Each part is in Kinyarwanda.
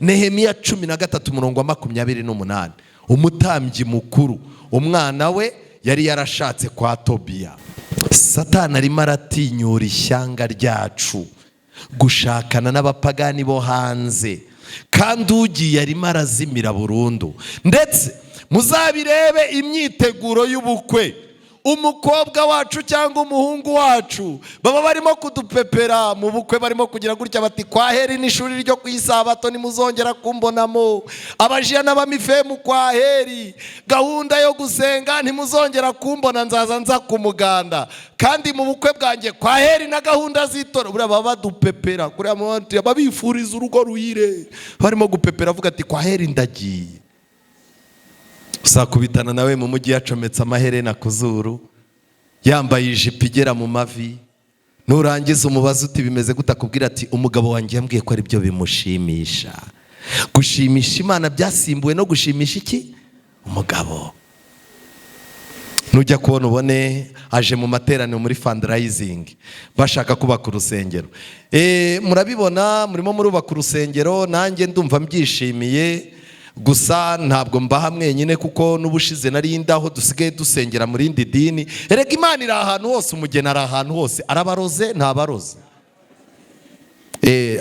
Nehemiya 13 umurongo wa 28. Umutambyi mukuru, umwana we yari yarashatse kwa Tobiya. Satani arimo aratinyura ishyanga ryacu gushakana n'abapagani bo hanze, kandi ugiye arimo arazimira burundu. Ndetse muzabirebe imyiteguro y'ubukwe, umukobwa wacu cyangwa umuhungu wacu baba barimo kudupepera mu bukwe, barimo kugira gutya bati: "Kwa heri n'ishuri ryo ku Isabato nimuzongera kumbonamo, abajiya n'abamifemu, kwa heri, gahunda yo gusenga ntimuzongera kumbona, nzaza nza ku muganda, kandi mu bukwe bwanjye kwa heri na gahunda z'itora." Buriya baba badupepera kuriya, babifuriza urugo ruhire, barimo gupepera avuga ati: "Kwa heri, ndagiye." Uzakubitana nawe mu mujyi yacometse amaherena ku zuru, yambaye ijipo igera mu mavi. Nurangiza umubaze uti: "Bimeze gute?" Akubwira ati: "Umugabo wanjye yambwiye ko aribyo bimushimisha." Gushimisha Imana byasimbuwe no gushimisha iki? Umugabo. Nujya kubona ubone aje mu materaniro muri fundraising, bashaka kubaka urusengero. Murabibona murimo murubaka urusengero, nanjye ndumva mbyishimiye. Gusa ntabwo mbaha mwenyine, kuko n'ubushize nari ndaho, dusigaye dusengera mu rindi dini. Erega Imana iri ahantu hose, umugeni ari ahantu hose, arabaroze ntabaroze.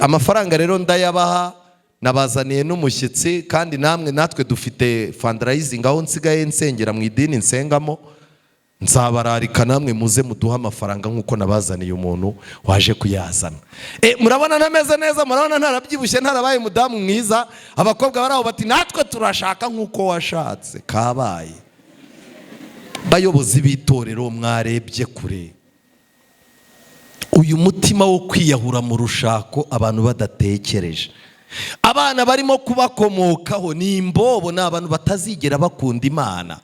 Amafaranga rero ndayabaha, nabazaniye n'umushyitsi. Kandi namwe natwe dufite fundraising aho nsigaye nsengera mu idini nsengamo. Nzabararika namwe muze muduhe amafaranga nk'uko nabazaniye umuntu waje kuyazana. Murabona ntameze neza, murabona ntarabyibushye, ntarabaye umudamu mwiza. Abakobwa bari aho bati: "Natwe turashaka nk'uko washatse." Kabaye. Bayobozi b'itorero, mwarebye kure uyu mutima wo kwiyahura mu rushako, abantu badatekereje. Abana barimo kubakomokaho ni imbobo, ni abantu batazigera bakunda Imana.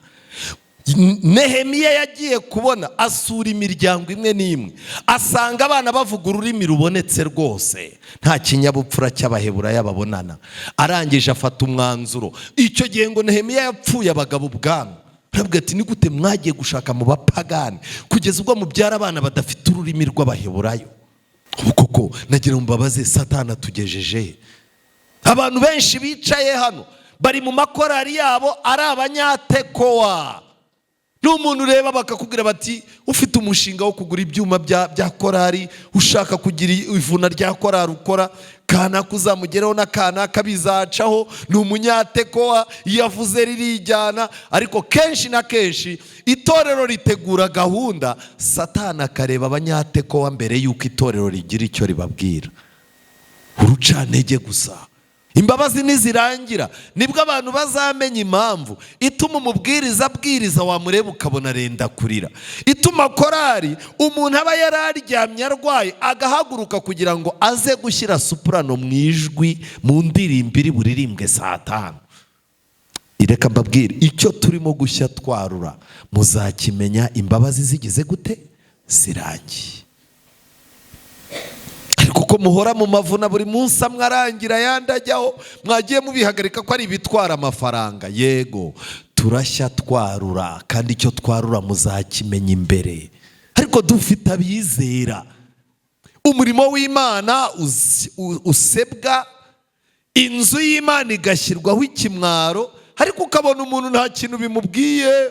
Nehemiya yagiye kubona asura imiryango imwe n'imwe, asanga abana bavuga ururimi rubonetse rwose, nta kinyabupfura cy'Abaheburayo babonana. Arangije afata umwanzuro. Icyo gihe ngo Nehemiya yapfuye abagabo ubwami, aravuga ati: "Ni gute mwagiye gushaka mu bapagani kugeza ubwo mubyara abana badafite ururimi rw'Abaheburayo?" Ubu koko nagira ngo mbabaze, Satana atugejeje he? Abantu benshi bicaye hano bari mu makorari yabo ari Abanyatekowa. N'umuntu ureba bakakubwira bati: "Ufite umushinga wo kugura ibyuma bya korari, ushaka kugira ivuna rya korari ukora, kanaka uzamugeraho na kanaka bizacaho." Ni Umunyatekowa, iyo avuze ririjyana. Ariko kenshi na kenshi itorero ritegura gahunda, Satana akareba Abanyatekowa mbere y'uko itorero rigira icyo ribabwira. Urucantege gusa. Imbabazi nizirangira nibwo abantu bazamenya impamvu ituma umubwiriza abwiriza wamureba ukabona arenda kurira, ituma korari umuntu aba yararyamye arwaye agahaguruka kugira ngo aze gushyira soprano mu ijwi mu ndirimbo iri buririmbwe saa 5. Reka mbabwire, icyo turimo gushya twarura muzakimenya imbabazi zigize gute? Zirangiye. Ariko uko muhora mu mavuna buri munsi, amwe arangira ayandi ajyaho, mwagiye mubihagarika ko ari ibitwara amafaranga? Yego, turashya twarura, kandi icyo twarura muzakimenya imbere. Ariko dufite abizera, umurimo w'Imana usebwa, inzu y'Imana igashyirwaho ikimwaro, ariko ukabona umuntu nta kintu bimubwiye,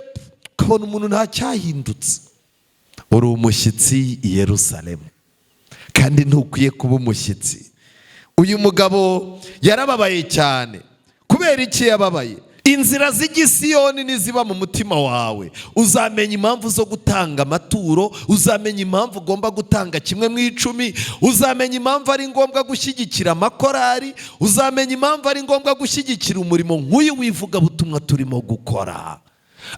ukabona umuntu nta cyahindutse. Uri umushyitsi i Yerusalemu, kandi ntukwiye kuba umushyitsi. Uyu mugabo yarababaye cyane. Kubera iki yababaye? Inzira z'igisiyoni niziba mu mutima wawe, uzamenya impamvu zo gutanga amaturo, uzamenya impamvu ugomba gutanga kimwe mu icumi, uzamenya impamvu ari ngombwa gushyigikira amakorari, uzamenya impamvu ari ngombwa gushyigikira umurimo nk'uyu w'ivugabutumwa turimo gukora.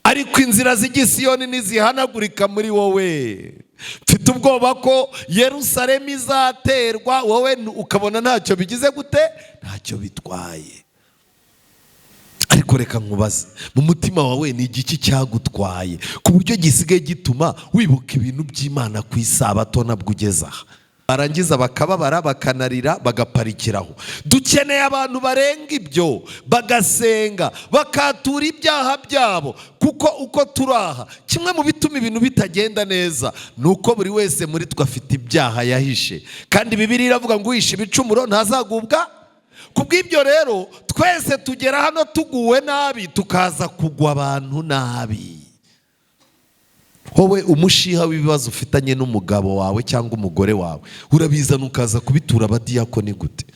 Ariko inzira z'igisiyoni nizihanagurika muri wowe, mfite ubwoba ko Yerusalemu izaterwa, wowe ukabona ntacyo bigize gute, ntacyo bitwaye. Ariko reka nkubaze, mu mutima wawe ni igiki cyagutwaye ku buryo gisigaye gituma wibuka ibintu by'Imana ku Isabato nabwo ugeze aha? Barangiza bakababara, bakanarira, bagaparikiraho. Dukeneye abantu barenga ibyo, bagasenga, bakatura ibyaha byabo, kuko uko turi aha, kimwe mu bituma ibintu bitagenda neza ni uko buri wese muri twe afite ibyaha yahishe. Kandi Bibiliya iravuga ngo: "Uhishe ibicumuro ntazagubwa." Kubw'ibyo rero twese tugera hano tuguwe nabi, tukaza kugwa abantu nabi. Wowe umushiha w'ibibazo ufitanye n'umugabo wawe cyangwa umugore wawe urabizana ukaza kubitura abadiyakoni gute?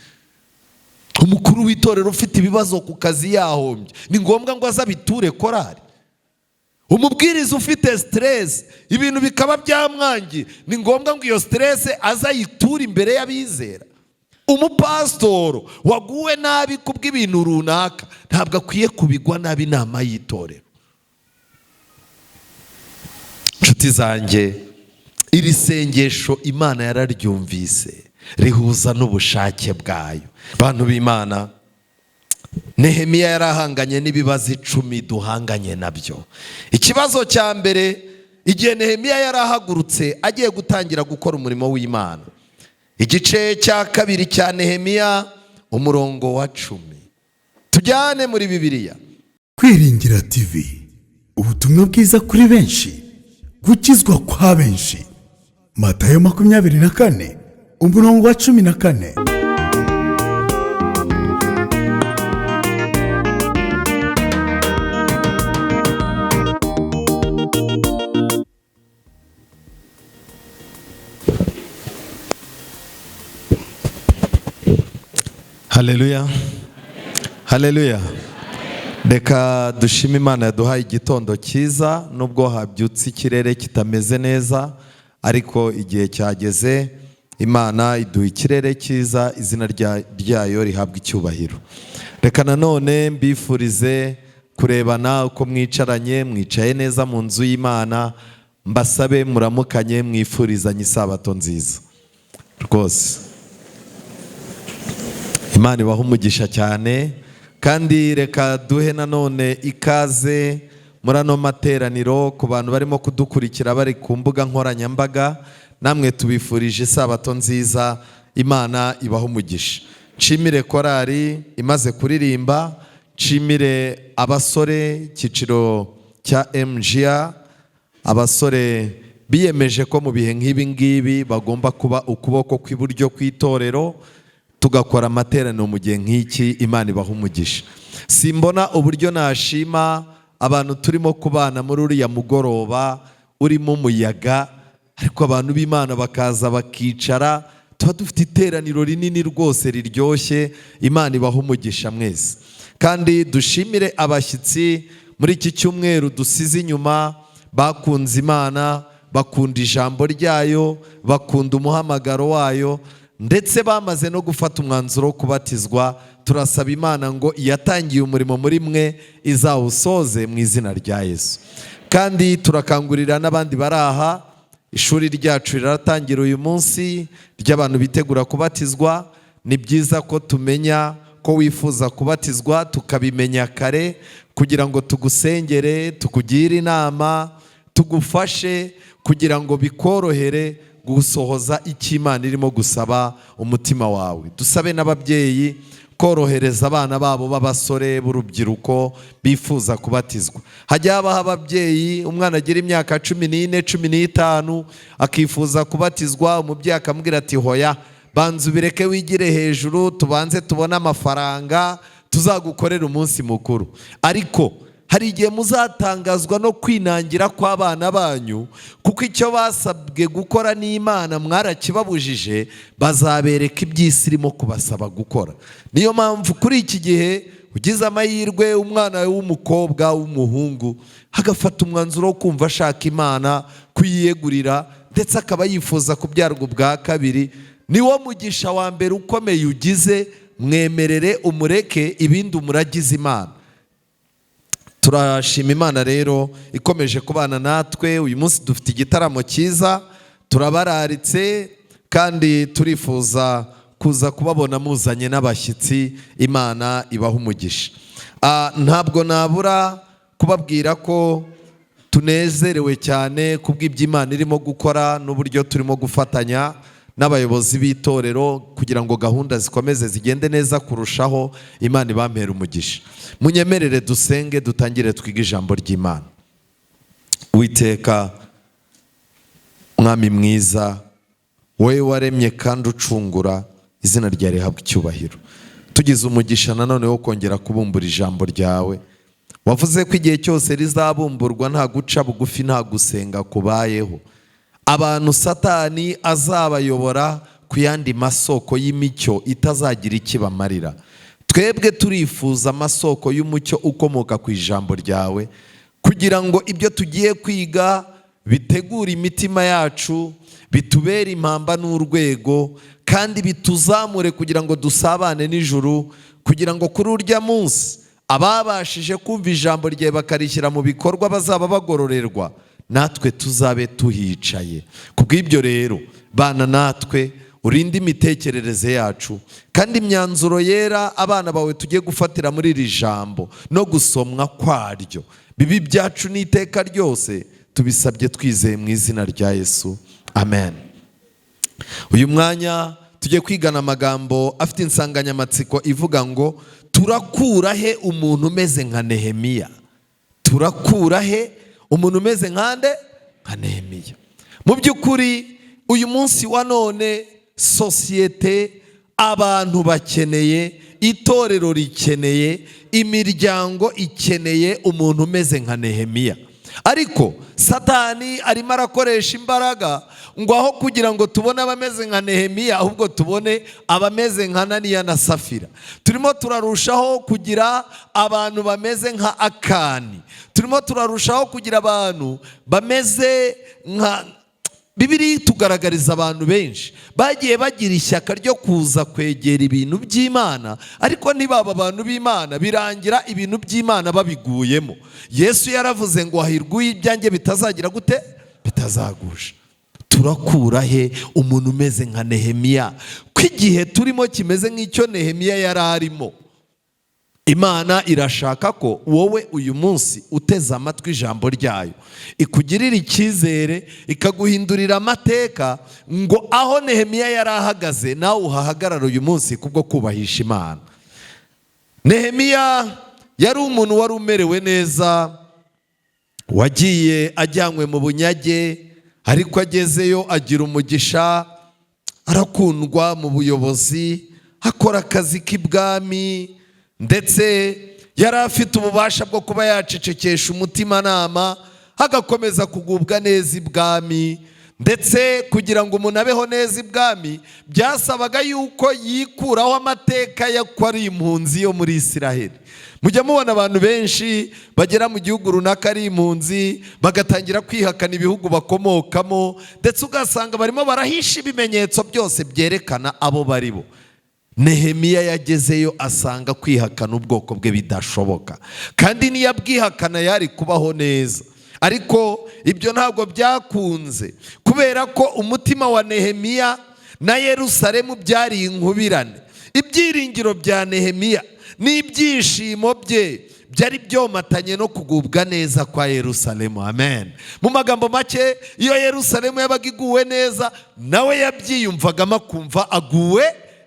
Umukuru w'itorero ufite ibibazo ku kazi yahombye, ni ngombwa ngo aze abiture korari? Umubwiriza ufite stress, ibintu bikaba byamwangiye, ni ngombwa ngo iyo stress aze ayiture imbere y'abizera? Umupasitoro waguwe nabi kubw'ibintu runaka ntabwo akwiye kubigwa nabi inama y'itorero. Inshuti zanjye, iri sengesho Imana yararyumvise, rihuza n'ubushake bwayo. Bantu b'Imana, Nehemiya yarahanganye n'ibibazo 10 duhanganye nabyo. Ikibazo cya mbere, igihe Nehemiya yarahagurutse agiye gutangira gukora umurimo w'Imana, igice cya 2 cya Nehemiya umurongo wa 10, tujyane muri Bibiliya. Kwiringira TV, ubutumwa bwiza kuri benshi, gukizwa kwa benshi. Matayo 24 umurongo wa 14. Haleluya, haleluya. Reka dushime Imana yaduhaye igitondo cyiza, nubwo habyutse ikirere kitameze neza, ariko igihe cyageze Imana iduha ikirere cyiza, izina ryayo rihabwa icyubahiro. Reka nanone mbifurize kurebana uko mwicaranye, mwicaye neza mu nzu y'Imana, mbasabe muramukanye, mwifurizanye isabato nziza rwose. Imana ibaha umugisha cyane. Kandi reka duhe nanone ikaze muri ano materaniro ku bantu barimo kudukurikira bari ku mbuga nkoranyambaga, namwe tubifurije isabato nziza, Imana ibaha umugisha. Nshimire korari imaze kuririmba, nshimire abasore icyiciro cya MGA, abasore biyemeje ko mu bihe nk'ibi ngibi bagomba kuba ukuboko kw'iburyo kw'itorero, tugakora amateraniro mu gihe nk'iki. Imana ibaha umugisha. Simbona uburyo nashima abantu turimo kubana muri uriya mugoroba urimo umuyaga, ariko abantu b'Imana bakaza bakicara, tuba dufite iteraniro rinini rwose riryoshye. Imana ibaha umugisha mwese. Kandi dushimire abashyitsi muri iki cyumweru dusize inyuma, bakunze Imana, bakunda ijambo ryayo, bakunda umuhamagaro wayo, ndetse bamaze no gufata umwanzuro wo kubatizwa. Turasaba Imana ngo iyatangiye umurimo muri mwe izawusoze mu izina rya Yesu. Kandi turakangurira n'abandi baraha, ishuri ryacu riratangira uyu munsi ry'abantu bitegura kubatizwa. Ni byiza ko tumenya ko wifuza kubatizwa, tukabimenya kare kugira ngo tugusengere, tukugire inama, tugufashe kugira ngo bikorohere gusohoza icyo Imana irimo gusaba umutima wawe. Dusabe n'ababyeyi korohereza abana babo b'abasore b'urubyiruko bifuza kubatizwa. Hajya habaho ababyeyi, umwana agira imyaka 14, 15 akifuza kubatizwa, umubyeyi akamubwira ati hoya, banza ubireke wigire hejuru, tubanze tubone amafaranga tuzagukorera umunsi mukuru. Ariko hari igihe muzatangazwa no kwinangira kw'abana banyu, kuko icyo basabwe gukora n'Imana mwarakibabujije, bazabereka iby'isi irimo kubasaba gukora. Niyo mpamvu kuri iki gihe ugize amahirwe umwana w'umukobwa w'umuhungu agafata umwanzuro wo kumva ashaka Imana, kuyiyegurira, ndetse akaba yifuza kubyarwa ubwa kabiri, niwo mugisha wa mbere ukomeye ugize. Mwemerere umureke, ibindi umuragize Imana. Turashima Imana rero ikomeje kubana natwe. Uyu munsi dufite igitaramo cyiza, turabararitse kandi turifuza kuza kubabona muzanye n'abashyitsi. Imana ibaha umugisha. Ntabwo nabura kubabwira ko tunezerewe cyane kubw'ibyo Imana irimo gukora n'uburyo turimo gufatanya n'abayobozi b'itorero kugira ngo gahunda zikomeze zigende neza kurushaho. Imana ibampere umugisha. Munyemerere dusenge, dutangire twige ijambo ry'Imana. Uwiteka Mwami mwiza, wowe waremye kandi ucungura, izina ryawe rihabwe icyubahiro. Tugize umugisha nanone wo kongera kubumbura ijambo ryawe. Wavuze ko igihe cyose rizabumburwa nta guca bugufi, nta gusenga kubayeho, abantu Satani azabayobora ku yandi masoko y'imicyo itazagira ikibamarira. Twebwe turifuza amasoko y'umucyo ukomoka ku ijambo ryawe, kugira ngo ibyo tugiye kwiga bitegure imitima yacu, bitubere impamba n'urwego, kandi bituzamure kugira ngo dusabane n'ijuru, kugira ngo kuri urya munsi ababashije kumva ijambo ryawe bakarishyira mu bikorwa bazaba bagororerwa, natwe tuzabe tuhicaye. Ku bw'ibyo rero, bana natwe, urinde imitekerereze yacu, kandi imyanzuro yera abana bawe tugiye gufatira muri iri jambo no gusomwa kwaryo bibi byacu n'iteka ryose. Tubisabye twizeye mu izina rya Yesu, amen. Uyu mwanya tujye kwigana amagambo afite insanganyamatsiko ivuga ngo: "Turakura he umuntu umeze nka Nehemiya?" Turakura he umuntu umeze nkande? Nka Nehemiya. Mu by'ukuri, uyu munsi wa none sosiyete, abantu bakeneye, itorero rikeneye, imiryango ikeneye umuntu umeze nka Nehemiya. Ariko Satani arimo arakoresha imbaraga ngo aho kugira ngo tubone abameze nka Nehemiya, ahubwo tubone abameze nka Naniya na Safira. Turimo turarushaho kugira abantu bameze nka Akani. Turimo turarushaho kugira abantu bameze nka... Bibiliya itugaragariza abantu benshi bagiye bagira ishyaka ryo kuza kwegera ibintu by'Imana, ariko ntibaba abantu b'Imana, birangira ibintu by'Imana babiguyemo. Yesu yaravuze ngo: "Hahirwa ibyanjye bitazagira gute? Bitazagusha." Turakura he umuntu umeze nka Nehemiya, ko igihe turimo kimeze nk'icyo Nehemiya yari arimo? Imana irashaka ko wowe uyu munsi uteze amatwi ijambo ryayo ikugirira icyizere, ikaguhindurira amateka, ngo aho Nehemiya yari ahagaze nawe uhahagarara uyu munsi kubwo kubahisha Imana. Nehemiya yari umuntu wari umerewe neza, wagiye ajyanywe mu bunyage, ariko agezeyo agira umugisha, arakundwa mu buyobozi, akora akazi k'ibwami, ndetse yari afite ububasha bwo kuba yacecekesha umutimanama, agakomeza kugubwa neza ibwami. Ndetse kugira ngo umuntu abeho neza ibwami byasabaga yuko yikuraho amateka yo ko ari impunzi yo muri Isiraheli. Mujya mubona abantu benshi bagera mu gihugu runaka ari impunzi, bagatangira kwihakana ibihugu bakomokamo, ndetse ugasanga barimo barahisha ibimenyetso byose byerekana abo bari bo. Nehemiya yagezeyo asanga kwihakana ubwoko bwe bidashoboka, kandi niyo abwihakana yari kubaho neza. Ariko ibyo ntabwo byakunze, kubera ko umutima wa Nehemiya na Yerusalemu byari inkubirane. Ibyiringiro bya Nehemiya n'ibyishimo bye byari byomatanye no kugubwa neza kwa Yerusalemu, amen. Mu magambo make, iyo Yerusalemu yabaga iguwe neza, nawe yabyiyumvagamo, akumva aguwe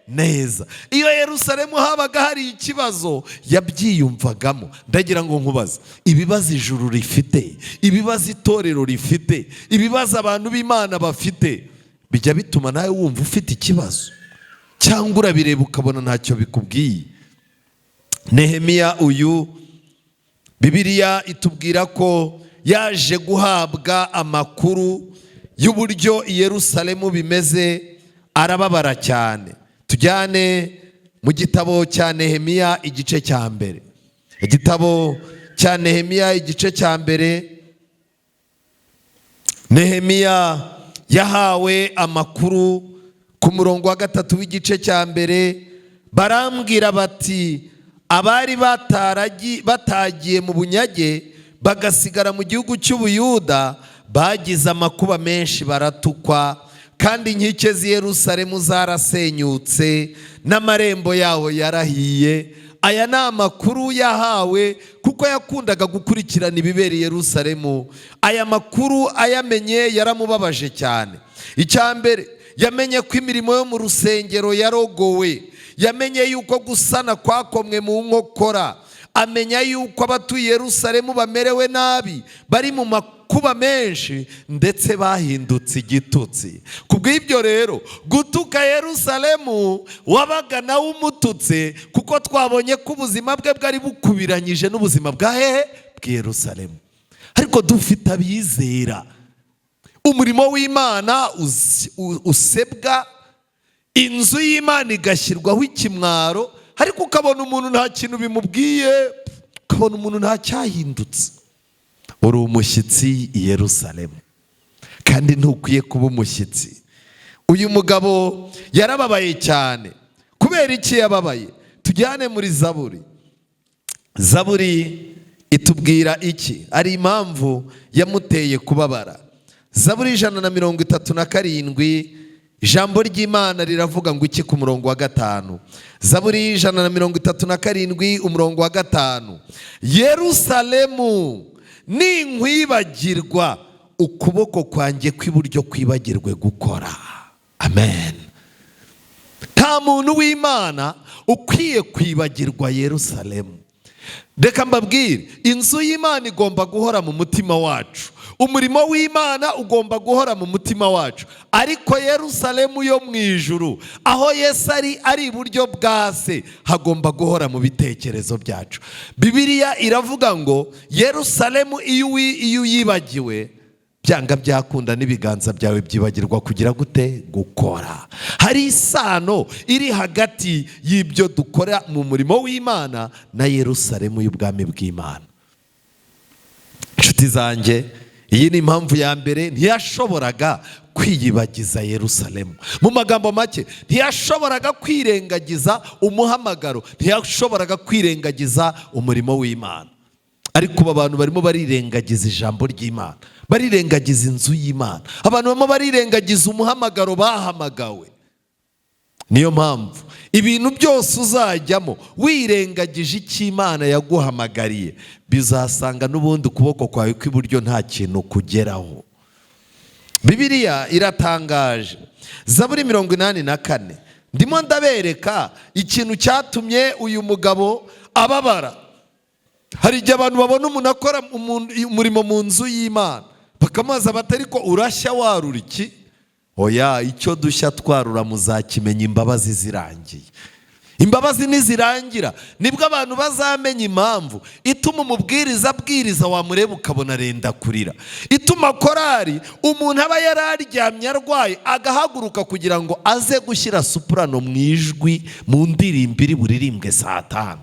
neza. Iyo Yerusalemu habaga hari ikibazo, yabyiyumvagamo. Ndagira ngo nkubaze: ibibazo ijuru rifite, ibibazo itorero rifite, ibibazo abantu b'Imana bafite, bijya bituma nawe wumva ufite ikibazo, cyangwa urabireba ukabona ntacyo bikubwiye? Nehemiya uyu, Bibiliya itubwira ko yaje guhabwa amakuru y'uburyo i Yerusalemu bimeze, arababara cyane. Tujyane mu gitabo cya Nehemiya igice cya mbere. Igitabo cya Nehemiya igice cya mbere. Nehemiya yahawe amakuru ku murongo wa 3 w'igice cya mbere. Barambwira bati: "Abari batagiye mu bunyage bagasigara mu gihugu cy'Ubuyuda bagize amakuba menshi, baratukwa, kandi inkike z'i Yerusalemu zarasenyutse, n'amarembo yaho yarahiye." Aya ni amakuru yahawe kuko yakundaga gukurikirana ibibera i Yerusalemu. Aya makuru ayamenye yaramubabaje cyane. Icya mbere, yamenye ko imirimo yo mu rusengero yarogowe, yamenye yuko gusana kwakomwe mu nkokora, amenya yuko abatuye Yerusalemu bamerewe nabi, bari mu makuba. makuba menshi, ndetse bahindutse igitutsi. Ku bw'ibyo rero, gutuka Yerusalemu wabaga nawe umututse, kuko twabonye ko ubuzima bwe bwari bukubiranyije n'ubuzima bwa hehe? Bw'i Yerusalemu. Ariko dufite abizera, umurimo w'Imana usebwa, inzu y'Imana igashyirwaho ikimwaro, ariko ukabona umuntu nta kintu bimubwiye, ukabona umuntu nta cyahindutse. Uri umushyitsi i Yerusalemu, kandi ntukwiye kuba umushyitsi. Uyu mugabo yarababaye cyane. Kubera iki yababaye? Tujyane muri Zaburi. Zaburi itubwira iki? Ari impamvu yamuteye kubabara. Zaburi 137, ijambo ry'Imana riravuga ngo iki ku murongo wa 5? Zaburi 137, umurongo wa 5: "Yerusalemu, ninkwibagirwa, ukuboko kwanjye kw'iburyo kwibagirwe gukora." Amen. Nta muntu w'Imana ukwiye kwibagirwa Yerusalemu. Reka mbabwire, inzu y'Imana igomba guhora mu mutima wacu, umurimo w'Imana ugomba guhora mu mutima wacu, ariko Yerusalemu yo mu ijuru, aho Yesu ari iburyo bwa Se, hagomba guhora mu bitekerezo byacu. Bibiliya iravuga ngo Yerusalemu iyo uyibagiwe, byanga byakunda n'ibiganza byawe byibagirwa kugira gute? Gukora. Hari isano iri hagati y'ibyo dukora mu murimo w'Imana na Yerusalemu y'ubwami bw'Imana. Inshuti zanjye, iyi ni impamvu ya mbere. Ntiyashoboraga kwiyibagiza Yerusalemu. Mu magambo make, ntiyashoboraga kwirengagiza umuhamagaro, ntiyashoboraga kwirengagiza umurimo w'Imana. Ariko ubu abantu barimo barirengagiza ijambo ry'Imana, barirengagiza inzu y'Imana, abantu barimo barirengagiza umuhamagaro bahamagawe. Niyo mpamvu ibintu byose uzajyamo wirengagije icyo Imana yaguhamagariye, bizasanga n'ubundi ukuboko kwawe kw'iburyo nta kintu kugeraho. Bibiliya iratangaje. Zaburi 84, ndimo ndabereka ikintu cyatumye uyu mugabo ababara. Hari igihe abantu babona umuntu akora umurimo mu nzu y'Imana, bakamubaza bati: "Ariko urashya warura iki?" Oya, icyo dushya twarura muzakimenya imbabazi zirangiye. Imbabazi nizirangira nibwo abantu bazamenya impamvu ituma umubwiriza abwiriza, wamureba ukabona arenda kurira, ituma korari umuntu aba yari aryamye arwaye agahaguruka kugira ngo aze gushyira soprano mu ijwi mu ndirimbo iri buririmbwe saa 5.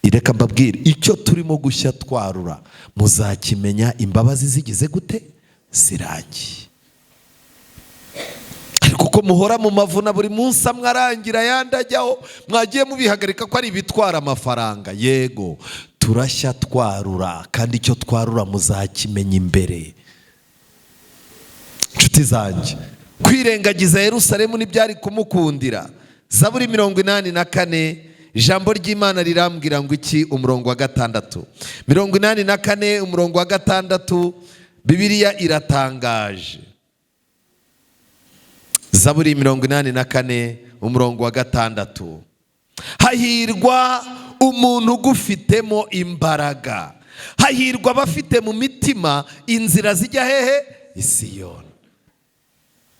Reka mbabwire, icyo turimo gushya twarura muzakimenya imbabazi zigize gute? Zirangiye. Ariko uko muhora mu mavuna buri munsi, amwe arangira ayandi ajyaho, mwagiye mubihagarika ko ari ibitwara amafaranga? Yego, turashya twarura, kandi icyo twarura muzakimenya imbere. Inshuti zanjye, kwirengagiza Yerusalemu ntibyari kumukundira. Zaburi 84, ijambo ry'Imana rirambwira ngo iki? Umurongo wa 6. 84, umurongo wa 6. Bibiliya iratangaje. Zaburi 84, umurongo wa 6: "Hahirwa umuntu ugufitemo imbaraga, hahirwa abafite mu mitima inzira zijya hehe? Isiyoni."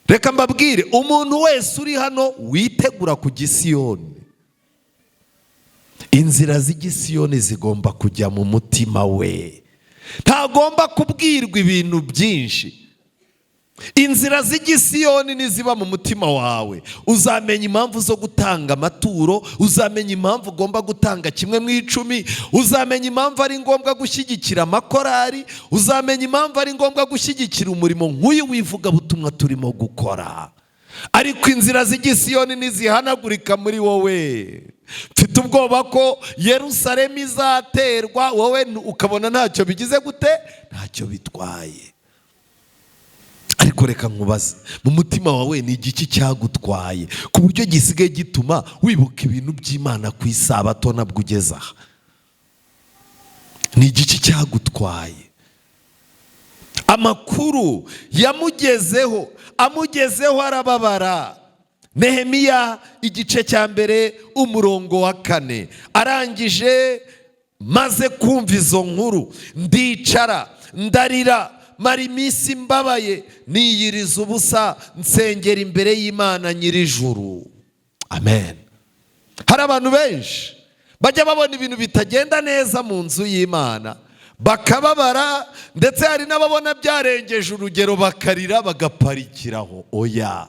Reka mbabwire, umuntu wese uri hano witegura kujya Isiyoni, inzira z'igisiyoni zigomba kujya mu mutima we. Ntagomba kubwirwa ibintu byinshi. Inzira z'igisiyoni niziba mu mutima wawe, uzamenya impamvu zo gutanga amaturo, uzamenya impamvu ugomba gutanga kimwe mu icumi, uzamenya impamvu ari ngombwa gushyigikira amakorari, uzamenya impamvu ari ngombwa gushyigikira umurimo nk'uyu w'ivugabutumwa turimo gukora. Ariko inzira z'igisiyoni nizihanagurika muri wowe, mfite ubwoba ko Yerusalemu izaterwa, wowe ukabona ntacyo bigize gute? Ntacyo bitwaye. Ariko reka nkubaze, mu mutima wawe ni igiki cyagutwaye ku buryo gisigaye gituma wibuka ibintu by'Imana ku isabato nabwo ugeze aha? Ni igiki cyagutwaye? Amakuru yamugezeho, amugezeho arababara. Nehemiya igice cya 1, umurongo wa 4, arangije. Maze kumva izo nkuru, ndicara ndarira, mara iminsi mbabaye, niyiriza ubusa, nsengera imbere y'Imana nyir'ijuru. Amen. Hari abantu benshi bajya babona ibintu bitagenda neza mu nzu y'Imana bakababara, ndetse hari n'ababona byarengeje urugero bakarira bagaparikiraho. Oya,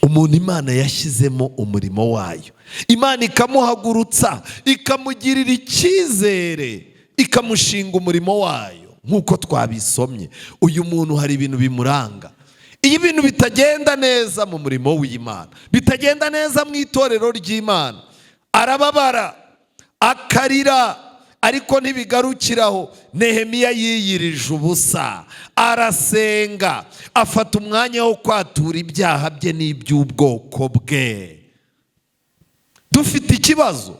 umuntu Imana yashyizemo umurimo wayo, Imana ikamuhagurutsa, ikamugirira icyizere, ikamushinga umurimo wayo, nk'uko twabisomye, uyu muntu hari ibintu bimuranga. Iyo ibintu bitagenda neza mu murimo w'Imana, bitagenda neza mu itorero ry'Imana, arababara akarira, ariko ntibigarukiraho. Nehemiya yiyirije ubusa, arasenga, afata umwanya wo kwatura ibyaha bye n'iby'ubwoko bwe. Dufite ikibazo,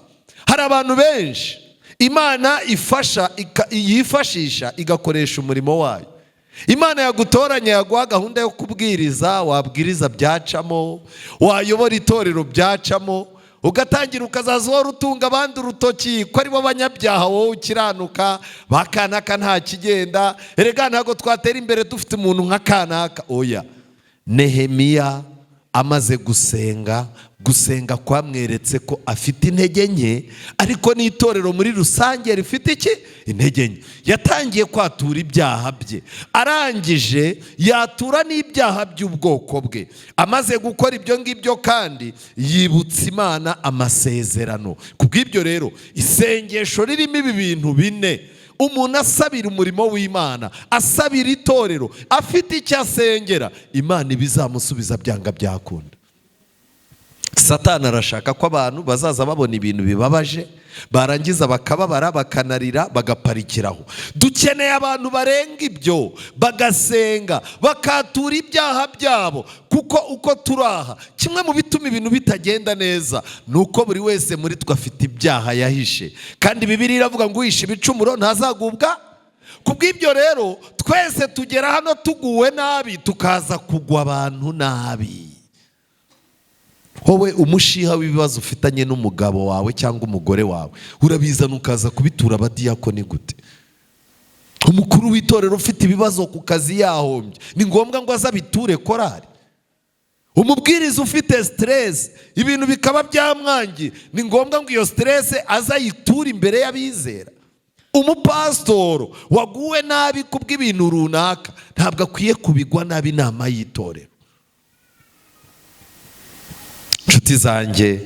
hari abantu benshi Imana ifasha, yifashisha, igakoresha umurimo wayo. Imana yagutoranya, yaguha gahunda yo kubwiriza, wabwiriza byacamo, wayobora itorero byacamo, ugatangira ukazaza uhora utunga abandi urutoki ko aribo banyabyaha, wowe ukiranuka, ba kanaka nta kigenda, erega ntabwo twatera imbere dufite umuntu nka kanaka. Oya, Nehemiya amaze gusenga, gusenga kwamweretse ko afite intege nke, ariko n'itorero muri rusange rifite iki? Intege nke. Yatangiye kwatura ibyaha bye, arangije yatura n'ibyaha by'ubwoko bwe. Amaze gukora ibyo ngibyo kandi yibutsa Imana amasezerano. Ku bw'ibyo rero, isengesho ririmo ibi bintu bine, umuntu asabira umurimo w'Imana, asabira itorero, afite icyo asengera, Imana ibizamusubiza byanga byakunda. Satani arashaka ko abantu bazaza babona ibintu bibabaje, barangiza bakababara, bakanarira, bagaparikiraho. Dukeneye abantu barenga ibyo, bagasenga, bakatura ibyaha byabo, kuko uko turi aha, kimwe mu bituma ibintu bitagenda neza ni uko buri wese muri twe afite ibyaha yahishe, kandi Bibiliya iravuga ngo uhishe ibicumuro ntazagubwa. Ku bw'ibyo rero, twese tugera hano tuguwe nabi, tukaza kugwa abantu nabi. Wowe umushiha w'ibibazo ufitanye n'umugabo wawe cyangwa umugore wawe urabizana ukaza kubitura abadiyakoni gute? Umukuru w'itorero ufite ibibazo ku kazi yahombye, ni ngombwa ngo aze abiture korari? Umubwiriza ufite stress, ibintu bikaba byamwangiye, ni ngombwa ngo iyo stress aze ayiture imbere y'abizera? Umupasitoro waguwe nabi kubw'ibintu runaka ntabwo akwiye kubigwa nabi inama y'itorero. Inshuti zanjye,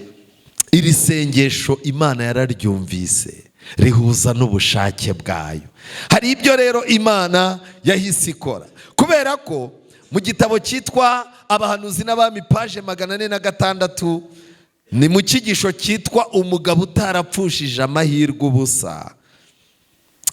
iri sengesho Imana yararyumvise, rihuza n'ubushake bwayo. Hari ibyo rero Imana yahise ikora, kubera ko mu gitabo cyitwa Abahanuzi n'Abami, page 406, ni mu cyigisho cyitwa "Umugabo utarapfushije amahirwe ubusa".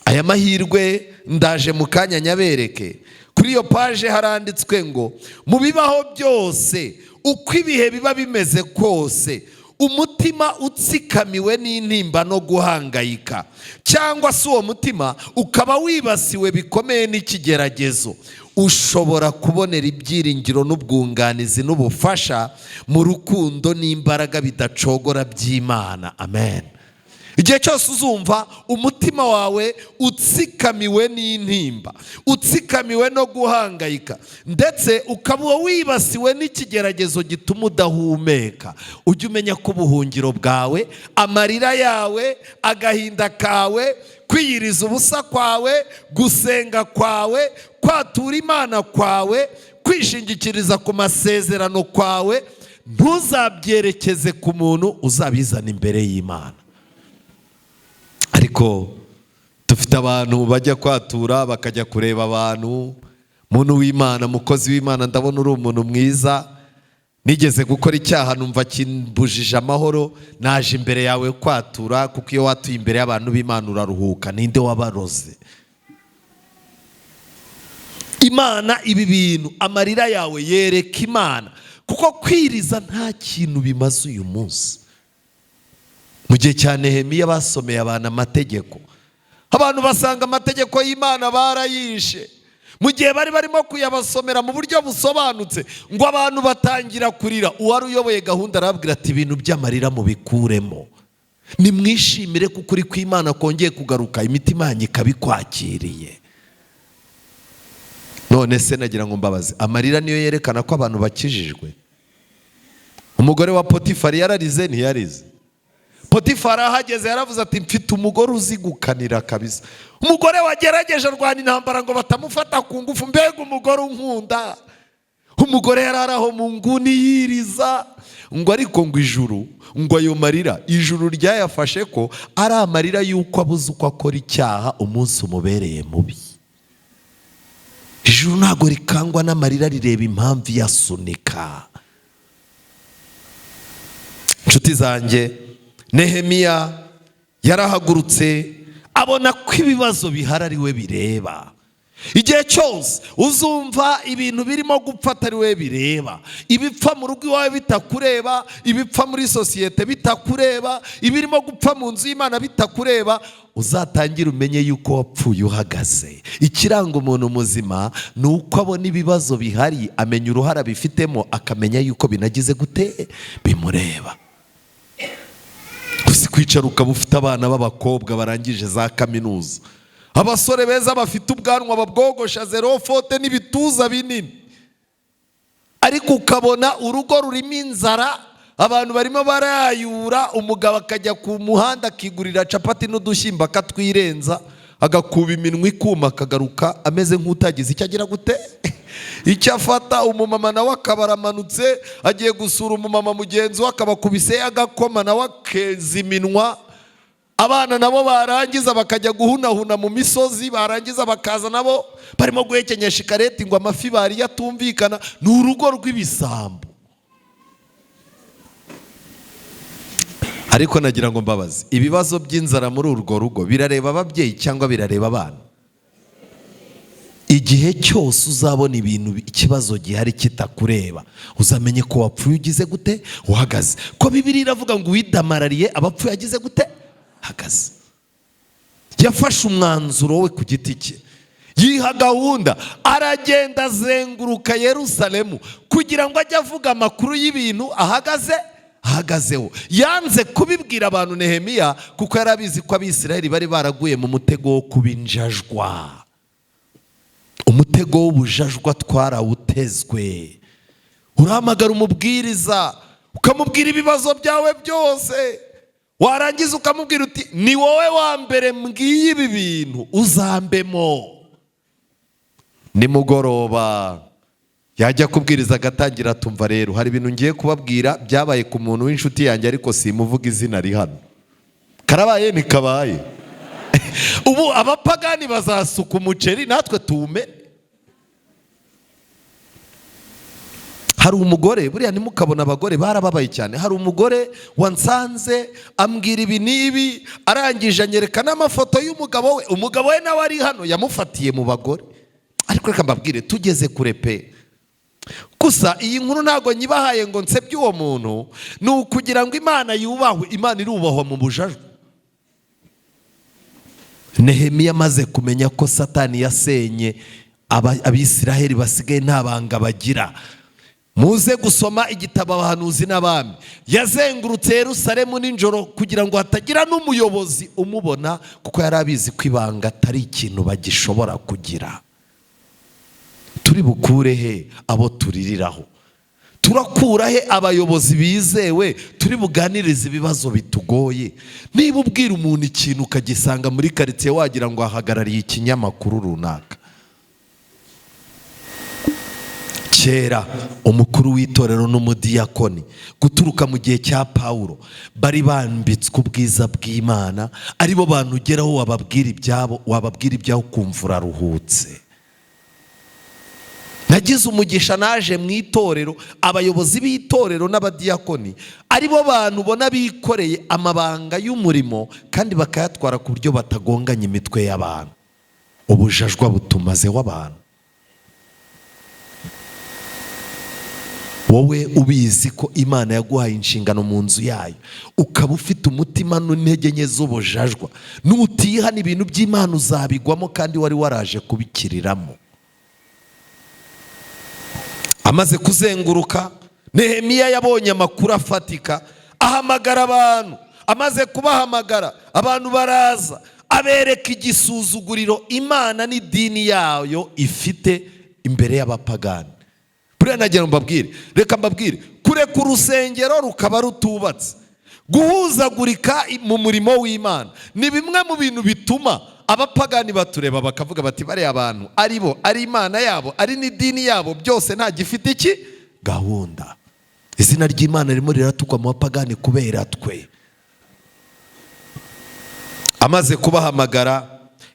Aya mahirwe ndaje mu kanya nyabereke. Kuri iyo page haranditswe ngo: "Mu bibaho byose, uko ibihe biba bimeze kose, umutima utsikamiwe n'intimba no guhangayika, cyangwa se uwo mutima ukaba wibasiwe bikomeye n'ikigeragezo, ushobora kubonera ibyiringiro n'ubwunganizi n'ubufasha mu rukundo n'imbaraga bidacogora by'Imana." Amen. Igihe cyose uzumva umutima wawe utsikamiwe n'intimba, utsikamiwe no guhangayika, ndetse ukaba wibasiwe n'ikigeragezo gituma udahumeka, ujye umenya ko ubuhungiro bwawe, amarira yawe, agahinda kawe, kwiyiriza ubusa kwawe, gusenga kwawe, kwatura Imana kwawe, kwishingikiriza ku masezerano kwawe, ntuzabyerekeze ku muntu, uzabizana imbere y'Imana. Ariko dufite abantu bajya kwatura bakajya kureba abantu. Muntu w'Imana, mukozi w'Imana, ndabona uri umuntu mwiza, nigeze gukora icyaha numva kimbujije amahoro, naje imbere yawe kwatura, kuko iyo watuye imbere y'abantu b'Imana uraruhuka. Ninde wabaroze? Imana ibi bintu, amarira yawe yereka Imana, kuko kwiriza nta kintu bimaze uyu munsi. Mu gihe cya Nehemiya basomeye abantu amategeko, abantu basanga amategeko y'Imana barayishe. Mu gihe bari barimo kuyabasomera mu buryo busobanutse, ngo abantu batangira kurira. Uwari uyoboye gahunda arababwira ati: "Ibintu by'amarira mubikuremo." Nimwishimire ko ukuri kw'Imana kongeye kugaruka, imitima yanyu ikabikwakiriye. None se nagira ngo mbabaze, amarira niyo yerekana ko abantu bakijijwe? Umugore wa Potifari yararize, ntiyarize? Potifari ahageze yaravuze ati mfite umugore uzi gukanira kabisa, umugore wagerageje arwana intambara ngo batamufata ku ngufu, mbega umugore unkunda. Umugore yari ari aho mu nguni yiriza ngo ariko ngo ijuru, ngo ayo marira ijuru ryayafashe ko ari amarira y'uko abuze uko akora icyaha umunsi umubereye mubi. Ijuru ntabwo rikangwa n'amarira, rireba impamvu iyasunika. Inshuti zanjye, Nehemiya yarahagurutse abona ko ibibazo bihari ari we bireba. Igihe cyose uzumva ibintu birimo gupfa atari we bireba, ibipfa mu rugo iwawe bitakureba, ibipfa muri sosiyete bitakureba, ibirimo gupfa mu nzu y'Imana bitakureba, uzatangire umenye yuko wapfuye uhagaze. Ikiranga umuntu muzima ni uko abona ibibazo bihari, amenya uruhare abifitemo, akamenya yuko binagize gute bimureba. Uzi kwicara ukaba ufite abana b'abakobwa barangije za kaminuza, abasore beza bafite ubwanwa babwogosha zéro faute n'ibituza binini, ariko ukabona urugo rurimo inzara, abantu barimo barayura, umugabo akajya ku muhanda akigurira capati n'udushyimbo akatwirenza, agakuba iminwa ikuma, akagaruka ameze nk'utagize icyo agira gute icyo afata. Umumama nawe akaba aramanutse agiye gusura umumama mugenzi we, akabakubise agakoma nawe akeza iminwa. Abana nabo barangiza bakajya guhunahuna mu misozi, barangiza bakaza nabo barimo guhekenyesha ikareti ngo amafi bariye atumvikana. Ni urugo rw'ibisambo. Ariko nagira ngo mbabaze, ibibazo by'inzara muri urwo rugo birareba ababyeyi cyangwa birareba abana? Igihe cyose uzabona ibintu ikibazo gihari kitakureba, uzamenye ko wapfuye ugize gute uhagaze. Ko Bibiliya iravuga ngo uwidamarariye abapfuye agize gute hagaze. Yafashe umwanzuro we ku giti cye, yiha gahunda, aragenda azenguruka Yerusalemu kugira ngo ajye avuga amakuru y'ibintu ahagazeho. Yanze kubibwira abantu Nehemiya kuko yari abizi ko Abisirayeli bari baraguye mu mutego wo kubinjajwa. Umutego w'ubujajwa twarawutezwe. Urahamagara umubwiriza ukamubwira ibibazo byawe byose, warangiza ukamubwira uti ni wowe wa mbere mbwiye ibi bintu, uzambemo. Nimugoroba yajya kubwiriza agatangira atumva, rero hari ibintu ngiye kubabwira byabaye ku muntu w'inshuti yanjye, ariko simuvuga izina ari hano. Karabaye ntikabaye. Ubu abapagani bazasuka umuceri natwe tuwume. Hari umugore, buriya ntimukabona abagore barababaye cyane. Hari umugore wansanze ambwira ibi n'ibi, arangije anyereka n'amafoto y'umugabo we. Umugabo we nawe ari hano, yamufatiye mu bagore. Ariko reka mbabwire, tugeze kure pe. Gusa iyi nkuru ntabwo nyibahaye ngo nsebye uwo muntu, ni ukugira ngo Imana yubahwe. Imana irubahwa mu bujajwa. Nehemiya amaze kumenya ko Satani yasenye Abisiraheli basigaye nta banga bagira. Muze gusoma igitabo Abahanuzi n'Abami. Yazengurutse Yerusalemu nijoro kugira ngo hatagira n'umuyobozi umubona, kuko yari abizi ko ibanga atari ikintu bagishobora kugira. Turi bukure he abo tuririraho? Turakura he abayobozi bizewe turi buganirize ibibazo bitugoye? Niba ubwira umuntu ikintu ukagisanga muri karitsiye wagira ngo ahagarariye ikinyamakuru runaka. Kera umukuru w'itorero n'umudiyakoni guturuka mu gihe cya Pawulo bari bambitswe ubwiza bw'Imana, aribo bantu ugeraho wababwira ibyabo, wababwira ibyaho ukumva uraruhutse. Nagize umugisha naje mu itorero, abayobozi b'itorero n'abadiyakoni aribo bantu ubona bikoreye amabanga y'umurimo kandi bakayatwara ku buryo batagonganya imitwe y'abantu. Ubujajwa butumazeho abantu. Wowe ubizi ko Imana yaguhaye inshingano mu nzu yayo, ukaba ufite umutima n'intege nke z'ubujajwa, nutihana ibintu by'Imana uzabigwamo kandi wari waraje kubikiriramo. Amaze kuzenguruka, Nehemiya yabonye amakuru afatika, ahamagara abantu Amaze kubahamagara, abantu baraza, abereka igisuzuguriro Imana n'idini yayo ifite imbere y'abapagani. Buriya nagira ngo mbabwire, reka mbabwire, kureka urusengero rukaba rutubatse, guhuzagurika mu murimo w'Imana ni bimwe mu bintu bituma abapagani batureba bakavuga bati: "Bariya abantu, ari bo, ari Imana yabo, ari n'idini yabo, byose nta gifite iki gahunda." Izina ry'Imana ririmo riratukwa mu bapagani kubera twe. Amaze kubahamagara,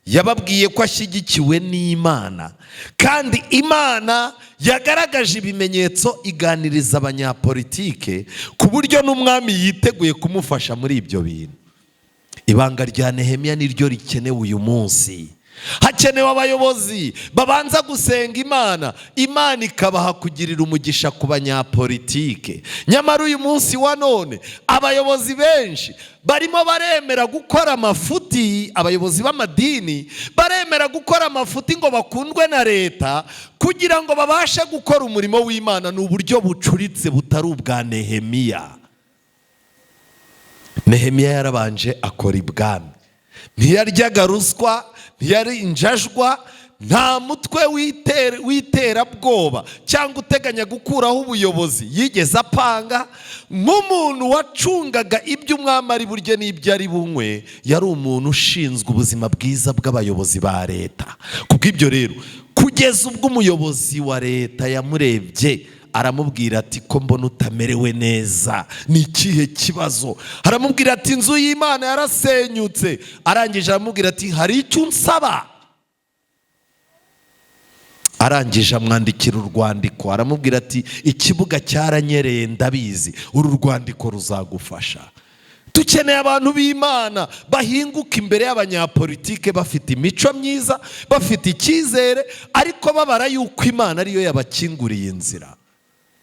yababwiye ko ashyigikiwe n'Imana, kandi Imana yagaragaje ibimenyetso, iganiriza abanyapolitike ku buryo n'umwami yiteguye kumufasha muri ibyo bintu. Ibanga rya Nehemiya niryo rikenewe uyu munsi. Hakenewe abayobozi babanza gusenga Imana, Imana ikabaha kugirira umugisha ku banyapolitike. Nyamara uyu munsi wa none abayobozi benshi barimo baremera gukora amafuti. Abayobozi b'amadini baremera gukora amafuti ngo bakundwe na leta kugira ngo babashe gukora umurimo w'Imana. Ni uburyo bucuritse, butari ubwa Nehemiya. Nehemiya yarabanje akora ibwami, ntiyaryaga ruswa, ntiyari injajwa, nta mutwe w'iterabwoba cyangwa uteganya gukuraho ubuyobozi yigeze apanga. Nk'umuntu wacungaga ibyo umwami ari burye n'ibyo ari bunywe, yari umuntu ushinzwe ubuzima bwiza bw'abayobozi ba leta. Kubw'ibyo rero, kugeza ubwo umuyobozi wa leta yamurebye, aramubwira ati: "Ko mbona utamerewe neza, ni ikihe kibazo?" Aramubwira ati: "Inzu y'Imana yarasenyutse." Arangije aramubwira ati: "Hari icyo unsaba?" Arangije amwandikira urwandiko, aramubwira ati: "Ikibuga cyaranyereye, ndabizi, uru rwandiko ruzagufasha." Dukeneye abantu b'Imana bahinguka imbere y'abanyapolitike bafite imico myiza, bafite icyizere, ariko babara yuko Imana ariyo yabakinguriye inzira.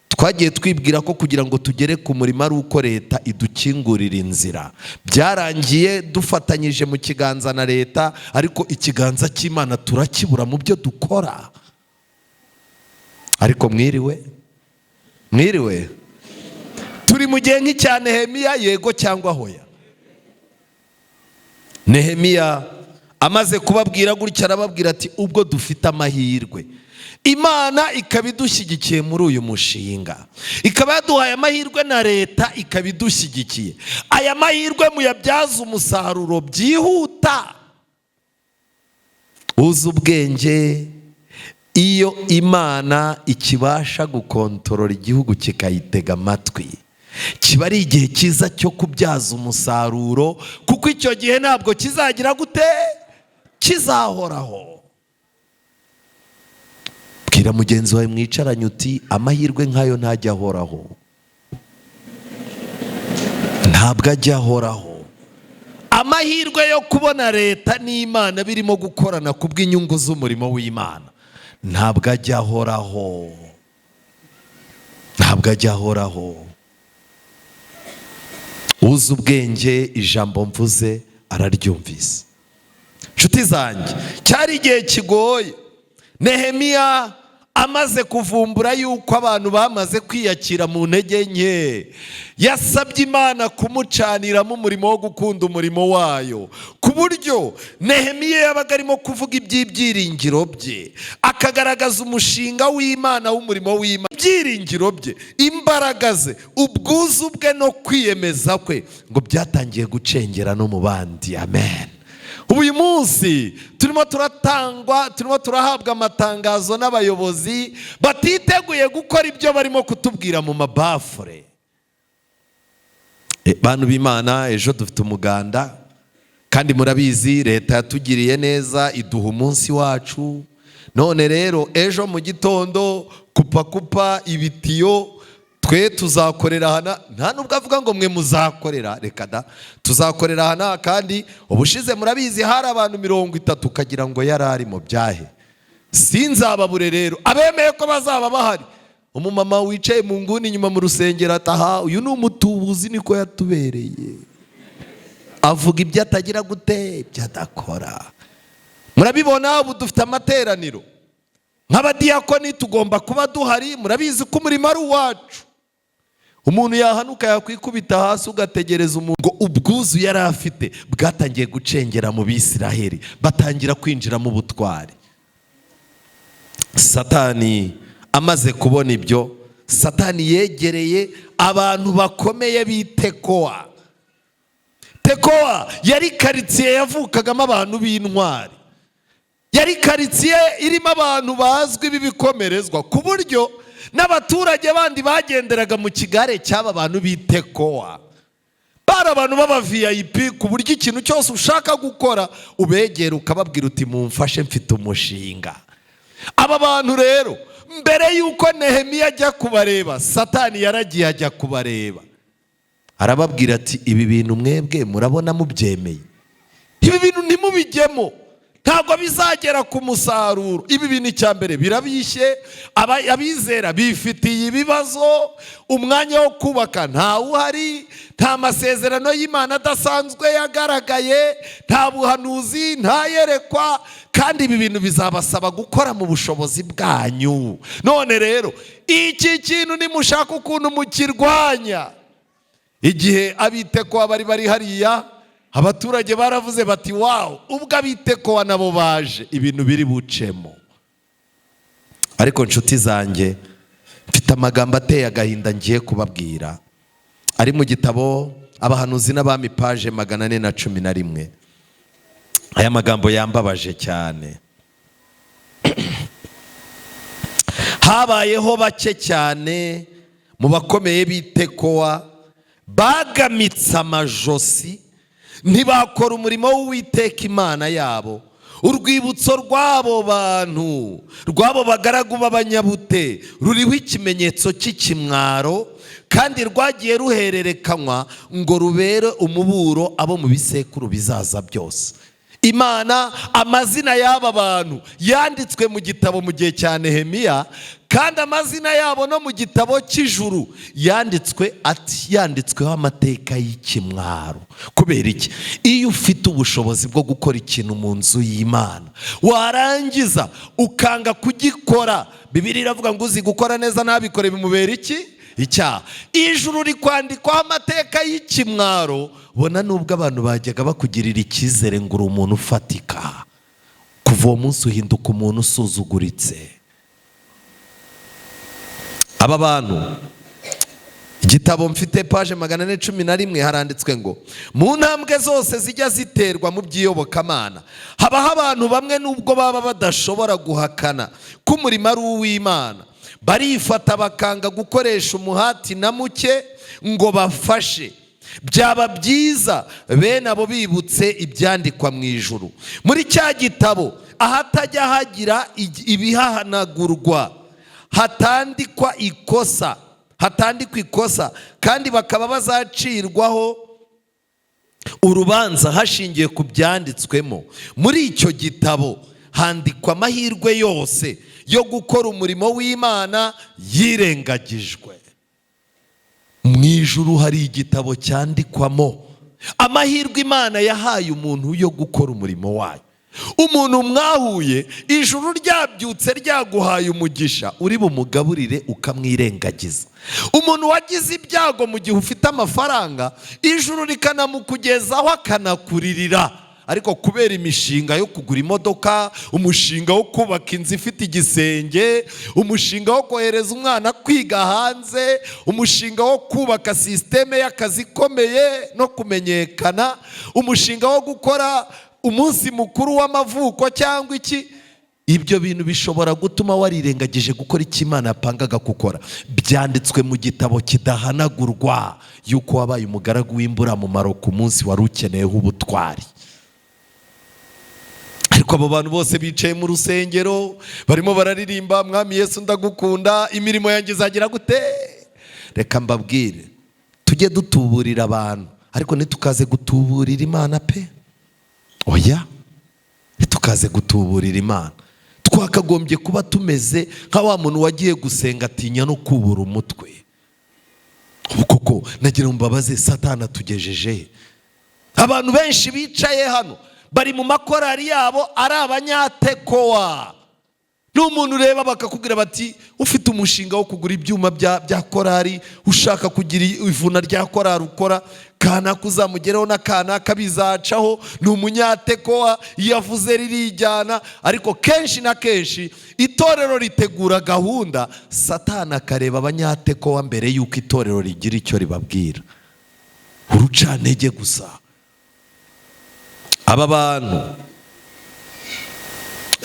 Twagiye twibwira ko kugira ngo tugere ku murimo ari uko leta idukingurira inzira. Byarangiye dufatanyije mu kiganza na leta, ariko ikiganza cy'Imana turakibura mu byo dukora. Ariko mwiriwe, mwiriwe. Turi mu gihe nk'icya Nehemiya, yego cyangwa hoya? Nehemiya amaze kubabwira gutya, arababwira ati: "Ubwo dufite amahirwe, Imana ikaba idushyigikiye muri uyu mushinga, ikaba yaduhaye amahirwe na leta ikaba idushyigikiye, aya mahirwe muyabyaze umusaruro byihuta." Uzi ubwenge, iyo Imana ikibasha gukontorora igihugu kikayitega amatwi, kiba ari igihe cyiza cyo kubyaza umusaruro, kuko icyo gihe ntabwo kizagira gute? Kizahoraho. Bwira mugenzi wawe mwicaranye uti: "Amahirwe nk'ayo ntajya ahoraho, ntabwo ajya ahoraho." Amahirwe yo kubona leta n'Imana birimo gukorana ku bw'inyungu z'umurimo w'Imana ntabwo ajya ahoraho, ntabwo ajya ahoraho. Uzi ubwenge, ijambo mvuze araryumvise. Inshuti zanjye, cyari igihe kigoye. Nehemiya amaze kuvumbura yuko abantu bamaze kwiyakira mu ntege nke, yasabye Imana kumucaniramo umurimo wo gukunda umurimo wayo, ku buryo Nehemiya yabaga arimo kuvuga iby'ibyiringiro bye, akagaragaza umushinga w'Imana w'umurimo w'Imana. Ibyiringiro bye, imbaraga ze, ubwuzu bwe no kwiyemeza kwe ngo byatangiye gucengera no mu bandi. Amen. Ubu uyu munsi turimo turatangwa, turimo turahabwa amatangazo n'abayobozi batiteguye gukora ibyo barimo kutubwira mu mabafure. Bantu b'Imana, ejo dufite umuganda, kandi murabizi leta yatugiriye neza iduha umunsi wacu. None rero ejo mu gitondo kupa kupa ibitiyo, twe tuzakorera hana. Nta nubwo avuga ngo mwe muzakorera, reka da, tuzakorera hana. Kandi ubushize murabizi hari abantu 30, ukagira ngo yari ari mu byahe. Sinzababure rero abemeye ko bazaba bahari. Umumama wicaye mu nguni inyuma mu rusengero ataha: "Uyu ni umutubuzi, niko yatubereye, avuga ibyo atagira gute? Ibyo adakora." Murabibona, ubu dufite amateraniro, nk'abadiyakoni tugomba kuba duhari. Murabizi ko umurimo ari uwacu. Umuntu yahanuka yakwikubita hasi, ugategereza umuntu ngo ubwuzu yari afite bwatangiye gucengera mu Bisiraheli, batangira kwinjira mu butwari. Satani amaze kubona ibyo, Satani yegereye abantu bakomeye b'Itekowa. Tekowa yari karitsiye yavukagamo abantu b'intwari, yari karitsiye irimo abantu bazwi b'ibikomerezwa, ku buryo n'abaturage bandi bagenderaga mu kigare cy'aba bantu b'Itekowa. Bari abantu b'aba VIP, ku buryo ikintu cyose ushaka gukora ubegera ukababwira uti: "Mumfashe, mfite umushinga." Aba bantu rero, mbere y'uko Nehemiya ajya kubareba, Satani yaragiye ajya kubareba, arababwira ati: "Ibi bintu mwebwe murabona mubyemeye? Ibi bintu ntimubijyemo, ntabwo bizagera ku musaruro. Ibi bintu icya mbere birabishye, abizera bifitiye ibibazo, umwanya wo kubaka ntawuhari, nta masezerano y'Imana adasanzwe yagaragaye, nta buhanuzi, nta yerekwa, kandi ibi bintu bizabasaba gukora mu bushobozi bwanyu. None rero iki kintu nimushaka ukuntu mukirwanya." Igihe ab'Itekowa bari bari hariya, abaturage baravuze bati: "Wow, ubwo ab'Itekowa nabo baje, ibintu biri bucemo." Ariko nshuti zanjye, mfite amagambo ateye agahinda ngiye kubabwira, ari mu gitabo Abahanuzi n'Abami, page 411. Aya magambo yambabaje cyane. Habayeho bake cyane mu bakomeye b'Itekowa bagamitse amajosi, ntibakora umurimo w'Uwiteka Imana yabo. Urwibutso rw'abo bantu, rw'abo bagaragu b'abanyabute, ruriho ikimenyetso cy'ikimwaro, kandi rwagiye ruhererekanywa ngo rubere umuburo abo mu bisekuru bizaza byose. Imana, amazina y'aba bantu yanditswe mu gitabo mu gihe cya Nehemiya, kandi amazina yabo no mu gitabo cy'ijuru yanditswe ati yanditsweho amateka y'ikimwaro. Kubera iki? Iyo ufite ubushobozi bwo gukora ikintu mu nzu y'Imana, warangiza ukanga kugikora, Bibiliya iravuga ngo uzi gukora neza ntabikore bimubera iki? Icyaha. Ijuru rikwandikwaho amateka y'ikimwaro. Bona nubwo abantu bajyaga bakugirira icyizere ngo uri umuntu ufatika, kuva uwo munsi uhinduka umuntu usuzuguritse. Aba bantu, igitabo mfite, page 411, haranditswe ngo mu ntambwe zose zijya ziterwa mu by'iyobokamana, habaho abantu bamwe, nubwo baba badashobora guhakana ko umurimo ari uw'Imana, barifata bakanga gukoresha umuhati na muke ngo bafashe. Byaba byiza bene abo bibutse ibyandikwa mu ijuru muri cya gitabo, ahatajya hagira ibihanagurwa, hatandikwa ikosa, hatandikwa ikosa, kandi bakaba bazacirwaho urubanza hashingiwe ku byanditswemo. Muri icyo gitabo handikwa amahirwe yose yo gukora umurimo w'Imana yirengagijwe. Mu ijuru hari igitabo cyandikwamo amahirwe Imana yahaye umuntu yo gukora umurimo wayo. Umuntu mwahuye, ijuru ryabyutse ryaguhaye umugisha, uri bumugaburire ukamwirengagiza. Umuntu wagize ibyago mu gihe ufite amafaranga, ijuru rikanamukugezaho akanakuririra, ariko kubera imishinga yo kugura imodoka, umushinga wo kubaka inzu ifite igisenge, umushinga wo kohereza umwana kwiga hanze, umushinga wo kubaka système y'akazi ikomeye no kumenyekana, umushinga wo gukora umunsi mukuru w'amavuko cyangwa iki, ibyo bintu bishobora gutuma warirengagije gukora icyo Imana yapangaga gukora. Byanditswe mu gitabo kidahanagurwa yuko wabaye umugaragu w'imburamumaro ku munsi wari ukeneyeho ubutwari. Ariko abo bantu bose bicaye mu rusengero, barimo bararirimba: "Mwami Yesu, ndagukunda, imirimo yanjye izagira gute?" Reka mbabwire, tujye dutuburira abantu, ariko ntitukaze gutuburira Imana pe. Oya, ntitukaze gutuburira Imana. Twakagombye kuba tumeze nka wa muntu wagiye gusenga atinya no kubura umutwe. Ubu koko nagira ngo mbabaze, Satana atugejeje he? Abantu benshi bicaye hano bari mu makorari yabo ari abanyatekowa. Ni umuntu ureba bakakubwira bati ufite umushinga wo kugura ibyuma bya korari, ushaka kugira ivuna rya korari ukora, kanaka uzamugeraho na kanaka bizacaho, ni umunyatekowa, iyo avuze ririjyana. Ariko kenshi na kenshi itorero ritegura gahunda, Satani akareba abanyatekowa mbere y'uko itorero rigira icyo ribabwira. Urucantege gusa. Aba bantu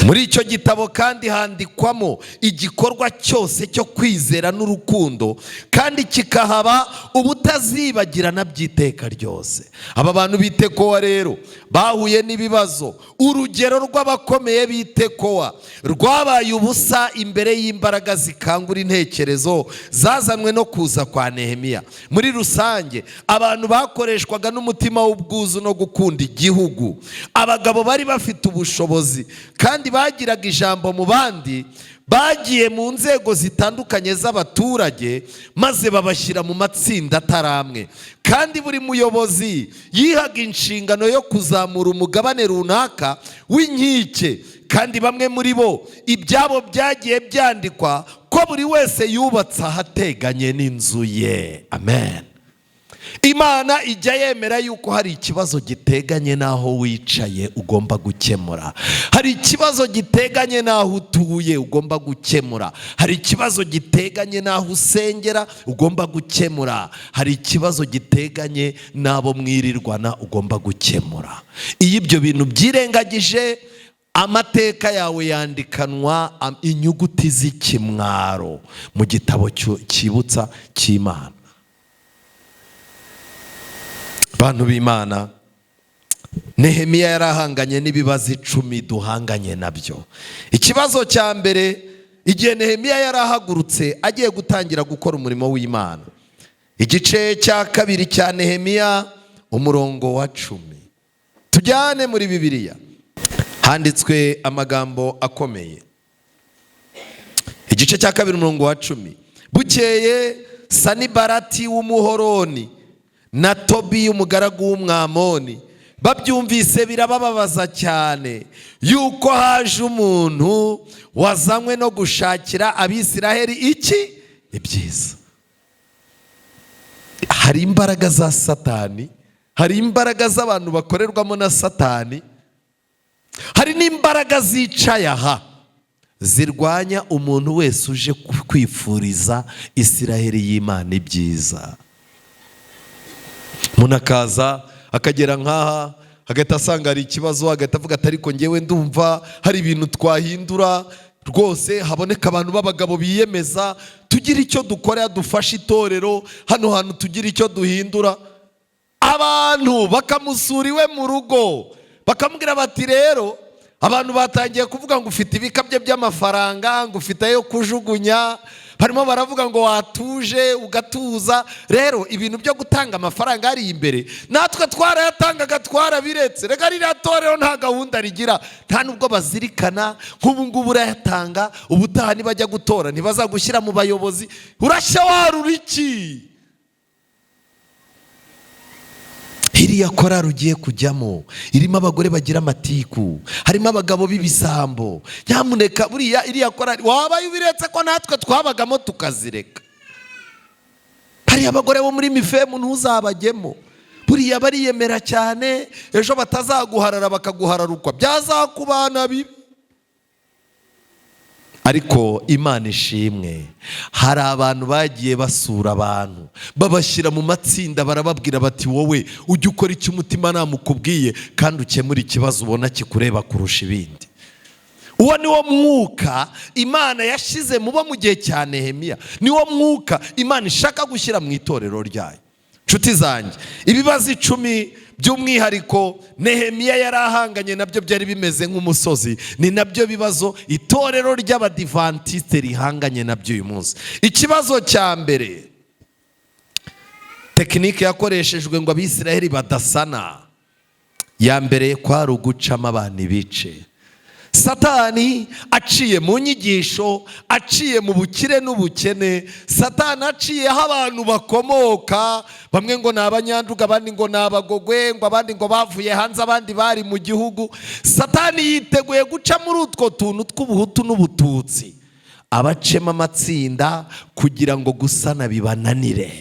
muri icyo gitabo kandi handikwamo igikorwa cyose cyo kwizera n'urukundo, kandi kikahaba ubutazibagirana by'iteka ryose. Aba bantu b'Itekowa rero bahuye n'ibibazo. Urugero rw'abakomeye b'Itekowa rwabaye ubusa imbere y'imbaraga zikangura intekerezo zazanwe no kuza kwa Nehemiya. Muri rusange abantu bakoreshwaga n'umutima w'ubwuzu no gukunda igihugu. Abagabo bari bafite ubushobozi kandi bagiraga ijambo mu bandi, bagiye mu nzego zitandukanye z'abaturage maze babashyira mu matsinda atari amwe, kandi buri muyobozi yihaga inshingano yo kuzamura umugabane runaka w'inkike, kandi bamwe muri bo ibyabo byagiye byandikwa ko buri wese yubatse ahateganye n'inzu ye. Amen. Imana ijya yemera yuko hari ikibazo giteganye n'aho wicaye ugomba gukemura, hari ikibazo giteganye n'aho utuye ugomba gukemura, hari ikibazo giteganye n'aho usengera ugomba gukemura, hari ikibazo giteganye n'abo mwirirwana ugomba gukemura. Iyo ibyo bintu byirengagije, amateka yawe yandikanwa inyuguti z'ikimwaro mu gitabo cyibutsa cy'Imana. Bantu b'Imana, Nehemiya yarahanganye n'ibibazo 10 duhanganye nabyo. Ikibazo cya mbere, igihe Nehemiya yarahagurutse agiye gutangira gukora umurimo w'Imana. Igice cya 2 cya Nehemiya umurongo wa 10. Tujyane muri Bibiliya. Handitswe amagambo akomeye. Igice cya 2 umurongo wa 10. Bukeye Sanibarati w'Umuhoroni na Tobi umugaragu w'Umwamoni babyumvise birabababaza cyane, yuko haje umuntu wazanywe no gushakira Abisiraheli iki? Ibyiza. Hari imbaraga za Satani, hari imbaraga z'abantu bakorerwamo na Satani, hari n'imbaraga zicaye aha zirwanya umuntu wese uje kwifuriza Isiraheli y'Imana ibyiza. Umuntu akaza akagera nk'aha agahita asanga hari ikibazo, agahita avuga ati ariko ngewe ndumva hari ibintu twahindura rwose, haboneka abantu b'abagabo biyemeza, tugira icyo dukora, dufashe itorero hano hantu, tugira icyo duhindura. Abantu bakamusura iwe mu rugo bakamubwira bati rero abantu batangiye kuvuga ngo ufite ibikabyo by'amafaranga, ngo ufite ayo kujugunya, barimo baravuga ngo watuje ugatuza. Rero ibintu byo gutanga amafaranga ari imbere, natwe twarayatangaga twarabiretse. Reka ririya torero nta gahunda rigira, nta nubwo bazirikana. Nk'ubu ngubu urayatanga, ubutaha nibajya gutora ntibazagushyira mu bayobozi, urashya warura iki? Iriya korari ugiye kujyamo irimo abagore bagira amatiku, harimo abagabo b'ibisambo. Nyamuneka buriya iriya korari wabaye ubiretse ko natwe twabagamo tukazireka. Hariya abagore bo muri mifemu ntuzabajyemo, buriya bariyemera cyane, ejo batazaguharara bakaguhararukwa, byazakubana bibi. Ariko Imana ishimwe, hari abantu bagiye basura abantu babashyira mu matsinda, barababwira bati wowe ujye ukora icyo umutimanama ukubwiye kandi ukemure ikibazo ubona kikureba kurusha ibindi. Uwo ni wo mwuka Imana yashyize mubo mu gihe cya Nehemiya, ni wo mwuka Imana ishaka gushyira mu itorero ryayo. Nshuti zanjye, ibibazo 10 by'umwihariko Nehemiya yari ahanganye nabyo byari bimeze nk'umusozi, ni nabyo bibazo itorero ry'Abadivantiste rihanganye nabyo uyu munsi. Ikibazo cya mbere, tekinike yakoreshejwe ngo Abisiraheli badasana, ya mbere kwari ugucamo abantu ibice. Satani aciye mu nyigisho, aciye mu bukire n'ubukene, Satani aciyeho abantu bakomoka, bamwe ngo ni Abanyanduga, abandi ngo ni Abagogwe, ngo abandi ngo bavuye hanze, abandi bari mu gihugu. Satani yiteguye guca muri utwo tuntu tw'ubuhutu n'ubututsi, abacemo amatsinda kugira ngo gusana bibananire.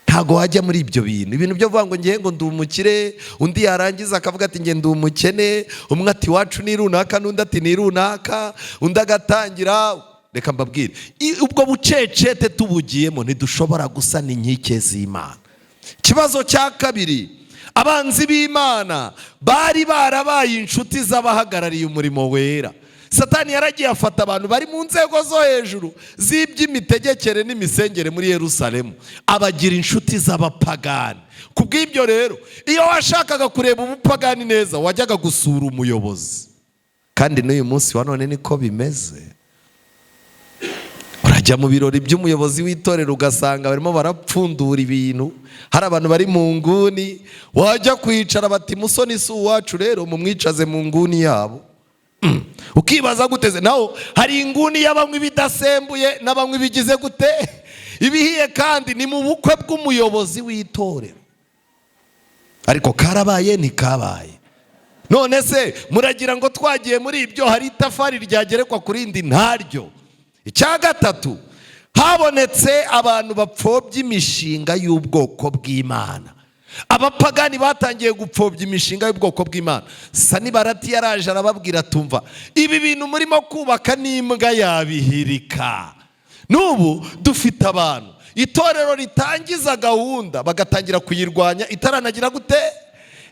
Ntabwo wajya muri ibyo bintu, ibintu byo kuvuga ngo ngiye ngo ndi umukire, undi yarangiza akavuga ati nge ndi umukene, umwe ati iwacu ni runaka, n'undi ati ni runaka, undi agatangira. Reka mbabwire, ubwo bucecete tubugiyemo ntidushobora gusana inkike z'Imana. Ikibazo cya kabiri, abanzi b'Imana bari barabaye inshuti z'abahagarariye umurimo wera. Satani yaragiye afata abantu bari mu nzego zo hejuru z'iby'imitegekere n'imisengere muri Yerusalemu, abagira inshuti z'abapagani. Ku bw'ibyo rero, iyo washakaga kureba ubupagani neza, wajyaga gusura umuyobozi. Kandi n'uyu munsi wa none niko bimeze. Urajya mu birori by'umuyobozi w'itorero, ugasanga barimo barapfundura ibintu, hari abantu bari mu nguni. Wajya kwicara bati: "Musoni si uwacu rero, mumwicaze mu nguni yabo." Ukibaza guteze naho hari inguni y'abanywa ibidasembuye n'abanywa ibigize gute, ibihiye, kandi ni mu bukwe bw'umuyobozi w'itorero. Ariko karabaye ntikabaye. None se muragira ngo twagiye muri ibyo hari itafari ryagerekwa ku rindi? Ntaryo. Icya gatatu, habonetse abantu bapfobya imishinga y'ubwoko bw'Imana. Abapagani batangiye gupfobya imishinga y'ubwoko bw'Imana. Sanibarati yaraje arababwira: "Tumva, ibi bintu murimo kubaka n'imbwa yabihirika." N'ubu dufite abantu, itorero ritangiza gahunda bagatangira kuyirwanya itaranagira gute,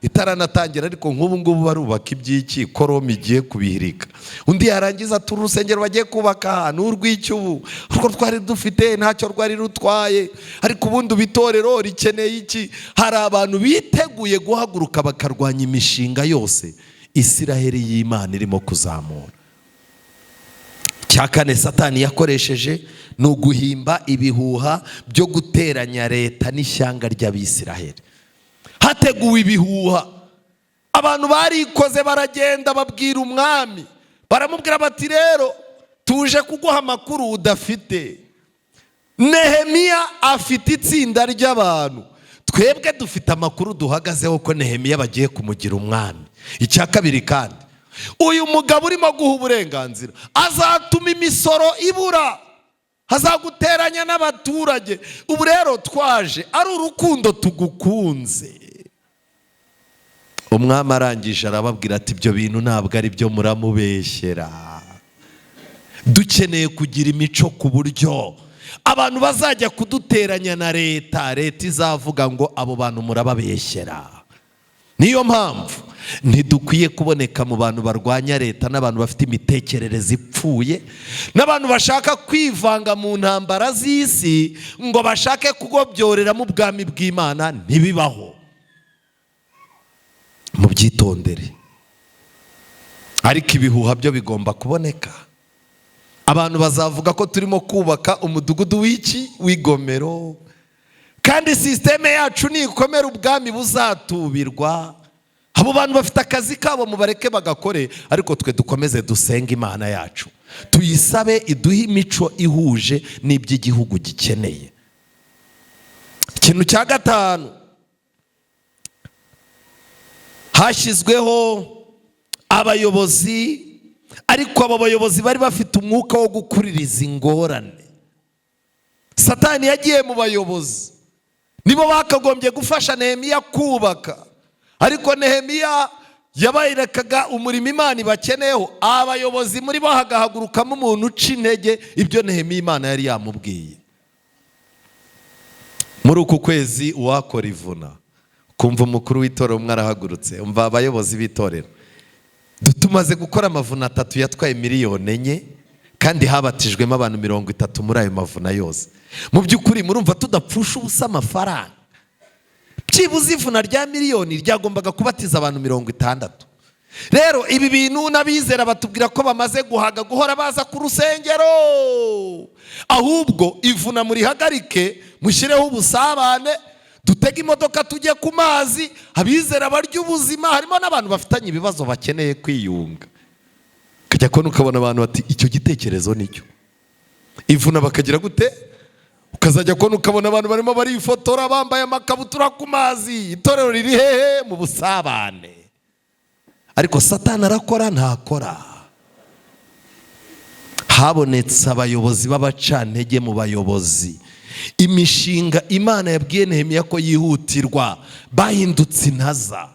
itaranatangira. Ariko nk'ubu ngubu barubaka iby'iki ko Roma igiye kubihirika? Undi yarangiza ati: "Urusengero bagiye kubaka ni urw'icyubu, urwo twari dufite ntacyo rwari rutwaye, ariko ubundi ubu itorero rikeneye iki?" Hari abantu biteguye guhaguruka bakarwanya imishinga yose Isiraheli y'Imana irimo kuzamura. Cya kane Satani yakoresheje ni uguhimba ibihuha byo guteranya leta n'ishyanga ry'Abisiraheli. Hateguwe ibihuha, abantu barikoze, baragenda babwira umwami, baramubwira bati: "Rero tuje kuguha amakuru udafite. Nehemiya afite itsinda ry'abantu. Twebwe dufite amakuru duhagazeho ko Nehemiya bagiye kumugira umwami. Icya kabiri kandi, uyu mugabo urimo guha uburenganzira azatuma imisoro ibura, hazaguteranya n'abaturage. Ubu rero twaje ari urukundo tugukunze." Umwami arangije arababwira ati: "Ibyo bintu ntabwo ari byo, muramubeshyera." Dukeneye kugira imico ku buryo abantu bazajya kuduteranya na leta, leta izavuga ngo abo bantu murababeshyera. Niyo mpamvu ntidukwiye kuboneka mu bantu barwanya leta, n'abantu bafite imitekerereze ipfuye, n'abantu bashaka kwivanga mu ntambara z'isi ngo bashake kugobyoreramo ubwami bw'Imana. Ntibibaho, mubyitondere. Ariko ibihuha byo bigomba kuboneka. Abantu bazavuga ko turimo kubaka umudugudu w'iki, w'igomero, kandi système yacu nikomera ubwami buzatubirwa. Abo bantu bafite akazi kabo, mubareke bagakore, ariko twe dukomeze dusenge Imana yacu, tuyisabe iduhe imico ihuje n'iby'igihugu gikeneye. Ikintu cya gatanu, hashyizweho abayobozi, ariko abo bayobozi bari bafite umwuka wo gukuririza ingorane. Satani yagiye mu bayobozi, nibo bakagombye gufasha Nehemiya kubaka, ariko Nehemiya yaberekaga umurimo Imana ibakeneyeho. Abayobozi muri bo hagahagurukamo umuntu uca intege ibyo Nehemiya Imana yari yamubwiye. Muri uku kwezi uwakora ivuna, kumva umukuru w'itorero umwe arahagurutse: "Umva abayobozi b'itorero, tumaze gukora amavuna atatu yatwaye miliyoni 4, kandi habatijwemo abantu 30 muri ayo mavuna yose. Mu by'ukuri murumva tudapfusha ubusa amafaranga? Byibuze ivuna rya miliyoni ryagombaga kubatiza abantu 60. Rero ibi bintu n'abizera batubwira ko bamaze guhaga guhora baza ku rusengero. Ahubwo ivuna murihagarike, mushyireho ubusabane, dutege imodoka tujye ku mazi, abizera barya ubuzima. Harimo n'abantu bafitanye ibibazo bakeneye kwiyunga." Ukajya kubona ukabona abantu bati icyo gitekerezo nicyo, ivuna bakagira gute. Ukazajya kubona ukabona abantu barimo barifotora bambaye amakabutura ku mazi. Itorero riri hehe? Mu busabane. Ariko Satani arakora ntakora. Habonetse abayobozi b'abacantege mu bayobozi. Imishinga Imana yabwiye Nehemiya ko yihutirwa bahindutse intaza.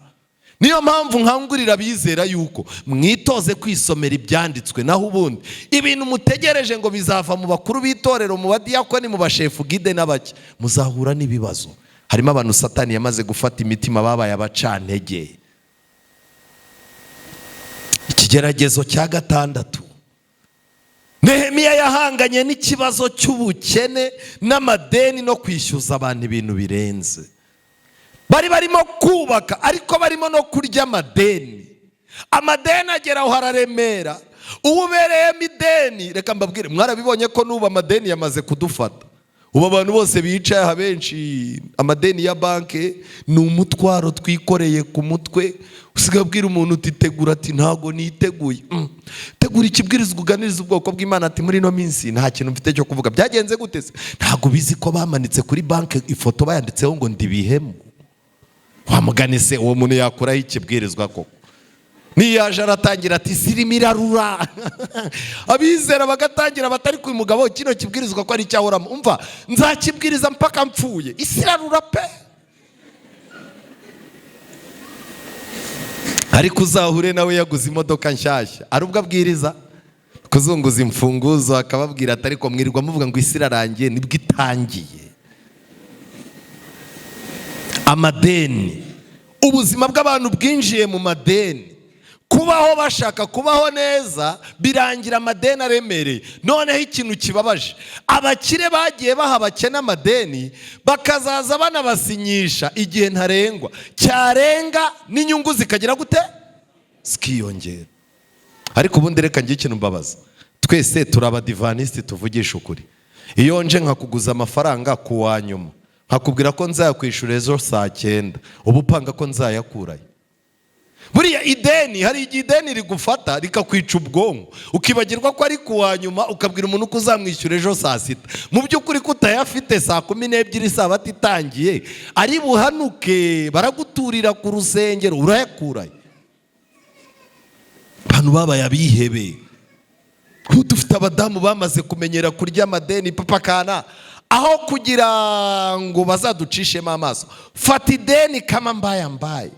Niyo mpamvu nkangurira abizera yuko mwitoze kwisomera ibyanditswe, naho ubundi ibintu mutegereje ngo bizava mu bakuru b'itorero, mu badiyakoni, mu bashefu guide n'abake, muzahura n'ibibazo. Harimo abantu Satani yamaze gufata imitima, babaye abacantege. Ikigeragezo cya gatandatu, Nehemiya yahanganye n'ikibazo cy'ubukene n'amadeni no kwishyuza abantu ibintu birenze. Bari barimo kubaka ariko barimo no kurya amadeni. Amadeni agera aho hararemera, uwo ubereyemo ideni. Reka mbabwire, mwarabibonye ko n'ubu amadeni yamaze kudufata. Ubu abantu bose bicaye aha benshi, amadeni ya banki ni umutwaro twikoreye ku mutwe. Usigaye ubwira umuntu uti tegura, ati ntabwo niteguye. Tegura ikibwirizwa uganiriza ubwoko bw'Imana, ati muri ino minsi nta kintu mfite cyo kuvuga. Byagenze gute se? Ntabwo bizi ko bamanitse kuri banki ifoto bayanditseho ngo ndibihemu. Wamugani se uwo muntu yakuraho ikibwirizwa koko? Niyo yaje aratangira ati sirimo irarura, abizera bagatangira batari ku mugabo kino kibwirizwa ko ari icyahoramo. Umva, nzakibwiriza mpaka mpfuye, isi irarura pe. Ariko uzahure nawe yaguze imodoka nshyashya, ari ubwo abwiriza kuzunguza imfunguzo akababwira ati ariko mwirirwa muvuga ngo isi irarangiye, nibwo itangiye. Amadeni, ubuzima bw'abantu bwinjiye mu madeni. Kubaho bashaka kubaho neza birangira amadeni aremereye. Noneho ikintu kibabaje, abakire bagiye baha abakene amadeni bakazaza banabasinyisha igihe ntarengwa cyarenga, n'inyungu zikagira gute? Zikiyongera. Ariko ubundi reka ngire ikintu mbabaza, twese turi abadivanisiti, tuvugisha ukuri. Iyo nje nkakuguza amafaranga ku wa nyuma, nkakubwira ko nzayakwishyura ejo saa 9, uba upanga ko nzayakurayo. Buriya ideni, hari igihe ideni rigufata rikakwica ubwonko, ukibagirwa ko ari ku wa nyuma, ukabwira umuntu ko uzamwishyura ejo saa 6. Mu by'ukuri ko utayafite saa 12 isabato itangiye, ari buhanuke baraguturira ku rusengero, urayakurayo. Abantu babaye abihebe. Ubu dufite abadamu bamaze kumenyera kurya amadeni papa kana, aho kugira ngo bazaducishemo amaso. Fata ideni kama mbaya mbaye.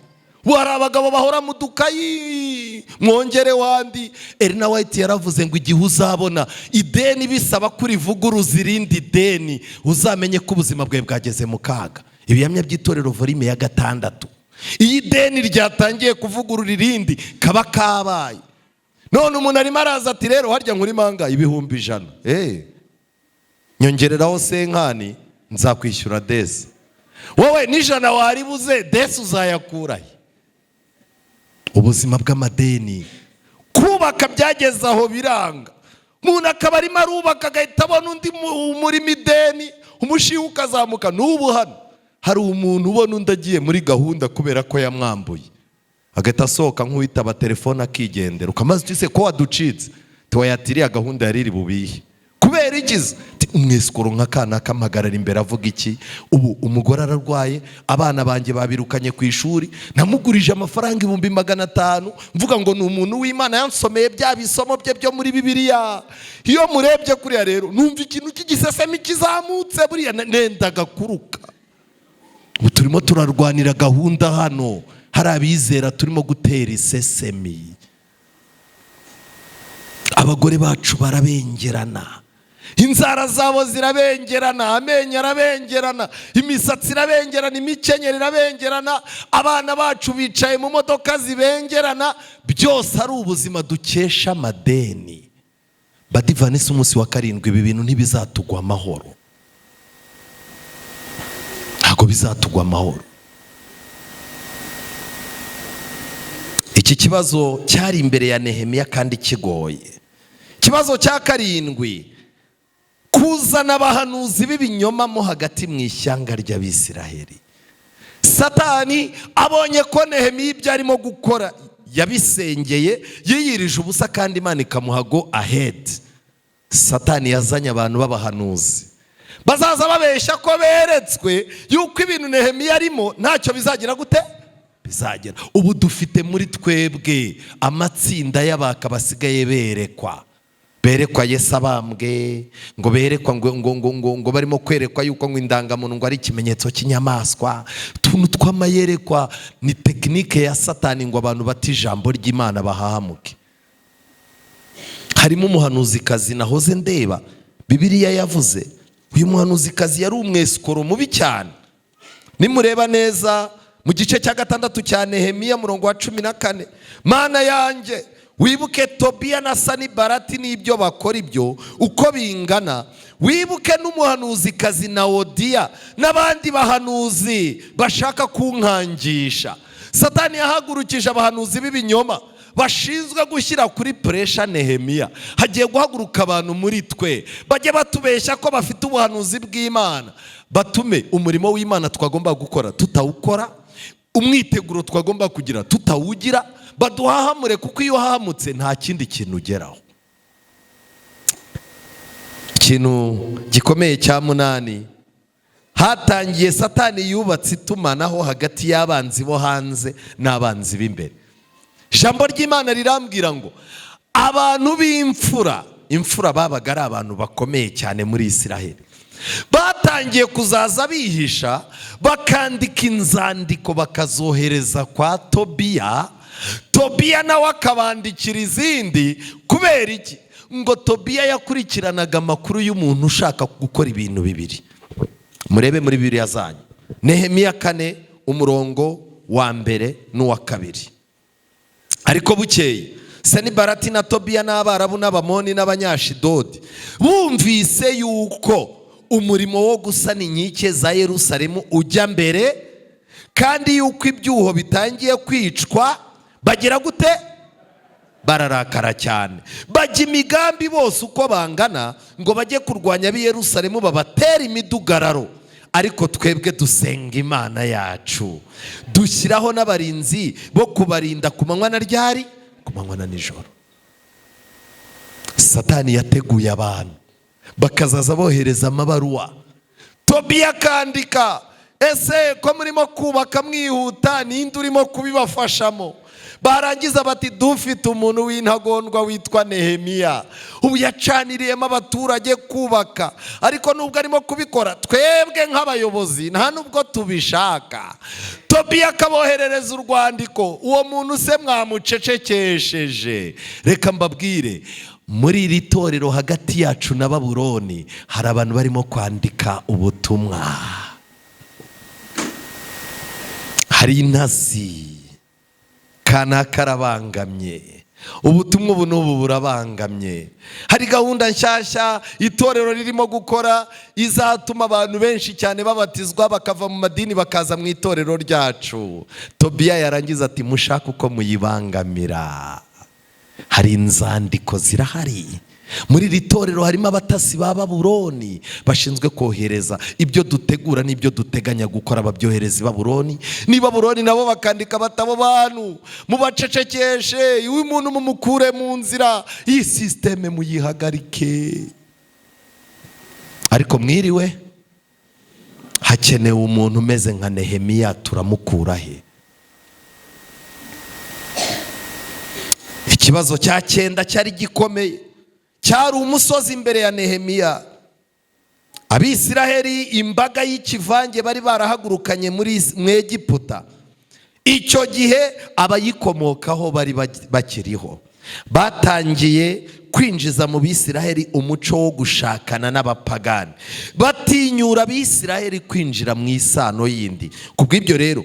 Hari abagabo bahora mu dukayi mwongere wandi. Elena White yaravuze ngo igihe uzabona ideni bisaba ko urivuguruza irindi deni, uzamenye ko ubuzima bwawe bwageze mu kaga. Ibihamya by'itorero volume ya 6. Iyi deni ryatangiye kuvugurura irindi kaba kabaye. None umuntu arimo araza ati rero harya nkuri manga 100,000, nyongereraho senkani nzakwishyura desi. Wowe n'ijana waribuze, desi uzayakurahe? Ubuzima bw'amadeni, kubaka byageze aho biranga. Umuntu akaba arimo arubaka agahita abona undi murimo ideni, umushiha ukazamuka. N'ubu hano hari umuntu ubona undi agiye muri gahunda kubera ko yamwambuye, agahita asohoka nk'uwitaba telefone akigendera. Ukamaze uti se ko waducitse? Tiwayatiriye gahunda yari iri bubihe kubera ikiza. Umwesikoro nk'akana kampagarara imbere avuga iki? Ubu umugore ararwaye, abana banjye babirukanye ku ishuri, namugurije amafaranga 500,000 mvuga ngo ni umuntu w'Imana yansomeye bya bisomo bye byo muri Bibiliya. Iyo murebye kuriya rero numva ikintu cy'igisesemi kizamutse, buriya nendaga kuruka. Ubu turimo turarwanira gahunda hano, hari abizera turimo gutera isesemi. Abagore bacu barabengerana, inzara zabo zirabengerana, amenyo arabengerana, imisatsi irabengerana, imikenyero irabengerana, abana bacu bicaye mu modoka zibengerana, byose ari ubuzima dukesha amadeni. Badivanisi umunsi wa 7, ibi bintu ntibizatugwa amahoro, ntabwo bizatugwa amahoro. Iki kibazo cyari imbere ya Nehemiya kandi kigoye. Ikibazo cya 7, kuzana abahanuzi b'ibinyoma mo hagati mu ishyanga ry'Abisiraheli. Satani abonye ko Nehemiya ibyo arimo gukora Yabisengeye, yiyirije ubusa, kandi Imana ikamuha go ahead. Satani yazanye abantu b'abahanuzi bazaza babeshya ko beretswe yuko ibintu Nehemiya arimo ntacyo bizagira gute bizagera. Ubu dufite muri twebwe amatsinda y'abaka basigaye berekwa Yesu abambwe, ngo berekwa ngo barimo kwerekwa yuko ngo indangamuntu ngo ari ikimenyetso cy'inyamaswa. Utuntu tw'amayerekwa ni technique ya Satani ngo abantu bata ijambo ry'Imana bahahamuke. Harimo umuhanuzikazi nahoze ndeba, Bibiliya yavuze. Uyu muhanuzikazi yari umwesikoro mubi cyane. Nimureba neza mu gice cya 6 cya Nehemiya, murongo wa 14: "Mana yanjye, wibuke Tobiya na Sanibarati n'ibyo bakora, ibyo uko bingana. Wibuke n'umuhanuzikazi na Odiya n'abandi bahanuzi bashaka kunkangisha." Satani yahagurukije abahanuzi b'ibinyoma bashinzwe gushyira kuri pressure Nehemiya. Hagiye guhaguruka abantu muri twe bajye batubeshya ko bafite ubuhanuzi bw'Imana, batume umurimo w'Imana twagomba gukora tutawukora, umwiteguro twagomba kugira tutawugira, baduhahamure, kuko iyo uhahamutse nta kindi kintu ugeraho. Ikintu gikomeye cya munani hatangiye, Satani yubatse itumanaho hagati y'abanzi bo hanze n'abanzi b'imbere. Ijambo ry'Imana rirambwira ngo abantu b'imfura, imfura babaga ari abantu bakomeye cyane muri Isiraheli, batangiye kuzaza bihisha, bakandika inzandiko bakazohereza kwa Tobiya. Tobiya nawe akabandikira izindi. Kubera iki? Ngo Tobiya yakurikiranaga amakuru y'umuntu ushaka gukora ibintu bibiri. Murebe muri Bibiliya zanyu, Nehemiya 4, umurongo wa 1 n'uwa 2: "Ariko bukeye Senibarati na Tobiya n'Abarabu n'Abamoni n'Abanyashidodi bumvise yuko umurimo wo gusana inkike za Yerusalemu ujya mbere, kandi yuko ibyuho bitangiye kwicwa, bagira gute? Bararakara cyane, bajya imigambi bose uko bangana ngo bajye kurwanya ab'i Yerusalemu, babatere imidugararo. Ariko twebwe dusenga Imana yacu, dushyiraho n'abarinzi bo kubarinda ku manywa na ryari? Ku manywa na nijoro." Satani yateguye abantu bakazaza bohereza amabaruwa. Tobiya akandika: "Ese ko murimo kubaka mwihuta, ninde urimo kubibafashamo?" Barangiza bati: "Dufite umuntu w'intagondwa witwa Nehemiya, ubu yacaniriyemo abaturage kubaka, ariko nubwo arimo kubikora, twebwe nk'abayobozi nta nubwo tubishaka." Tobiya akaboherereza urwandiko: "Uwo muntu se mwamucecekesheje?" Reka mbabwire, muri iri torero hagati yacu na Baburoni hari abantu barimo kwandika ubutumwa. Hari intazi kanaka arabangamye, ubutumwa ubu n'ubu burabangamye. Hari gahunda nshyashya itorero ririmo gukora izatuma abantu benshi cyane babatizwa, bakava mu madini bakaza mu itorero ryacu. Tobiya yarangiza ati: "Mushake uko muyibangamira." Hari inzandiko zirahari. Muri iri torero harimo abatasi ba Baburoni bashinzwe kohereza ibyo dutegura n'ibyo duteganya gukora, babyohereza i Baburoni. Ni Baburoni nabo bakandika batabo: "Bantu mubacecekeshe, uyu muntu mumukure mu nzira, iyi système muyihagarike." Ariko mwiriwe, hakenewe umuntu umeze nka Nehemiya. Turamukura he? Ikibazo cya cyenda cyari gikomeye, cyari umusozi imbere ya Nehemiya. Abisiraheli, imbaga y'ikivange bari barahagurukanye muri mu Egiputa, icyo gihe abayikomokaho bari bakiriho, batangiye kwinjiza mu Bisiraheli umuco wo gushakana n'abapagani, batinyura Abisiraheli kwinjira mu isano yindi. Ku bw'ibyo rero,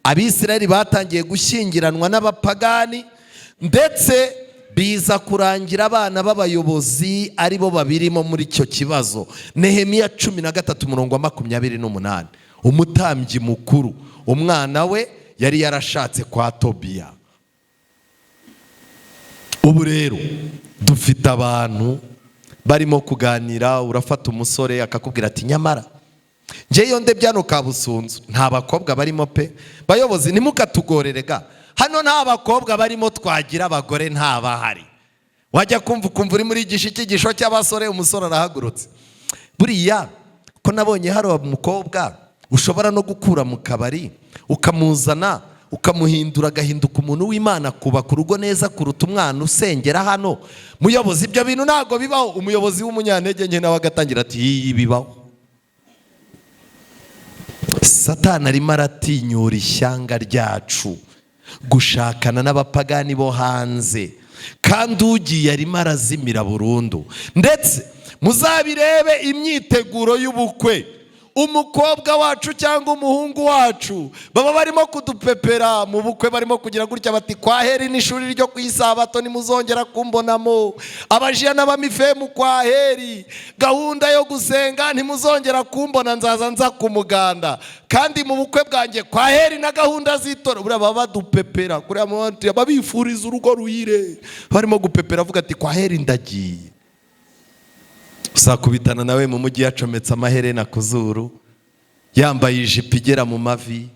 Abisiraheli batangiye gushyingiranwa n'abapagani, ndetse biza kurangira abana b'abayobozi ari bo babirimo muri icyo kibazo. Nehemiya 13, umurongo wa 28: umutambyi mukuru, umwana we yari yarashatse kwa Tobiya. Ubu rero dufite abantu barimo kuganira. Urafata umusore akakubwira ati: "Nyamara njyewe ndebye hano Kabusunzu nta bakobwa barimo pe. Bayobozi, ntimukatugorere ga. Hano Hano nta bakobwa barimo, twagira abagore ntabahari. Wajya kumva ukumva uri muri icyigisho cy'abasore, umusore arahagurutse. Buriya ko nabonye hari umukobwa ushobora no gukura mu kabari ukamuzana, ukamuhindura agahinduka umuntu w'Imana, kubaka urugo neza kuruta umwana usengera hano. Muyobozi, ibyo bintu ntabwo bibaho. Umuyobozi w'umunyantege nke nawe agatangira ati iyi bibaho. Satani arimo aratinyura ishyanga ryacu gushakana n'abapagani bo hanze, kandi ugiye arimo arazimira burundu. Ndetse muzabirebe imyiteguro y'ubukwe, umukobwa wacu cyangwa umuhungu wacu baba barimo kudupepera mu bukwe, barimo kugira gutya bati kwa heri n'ishuri ryo ku isabato nimuzongera kumbonamo, abajiya n'abamifemu kwa heri, gahunda yo gusenga ntimuzongera kumbona, nzaza nza ku muganda, kandi mu bukwe bwanjye kwa heri na gahunda z'itora. Buriya baba badupepera kuriya babifuriza urugo ruhire, barimo gupepera avuga ati kwa heri ndagiye. Uzakubitana nawe mu mujyi yacometse amaherena ku zuru, yambaye ijipo igera mu mavi.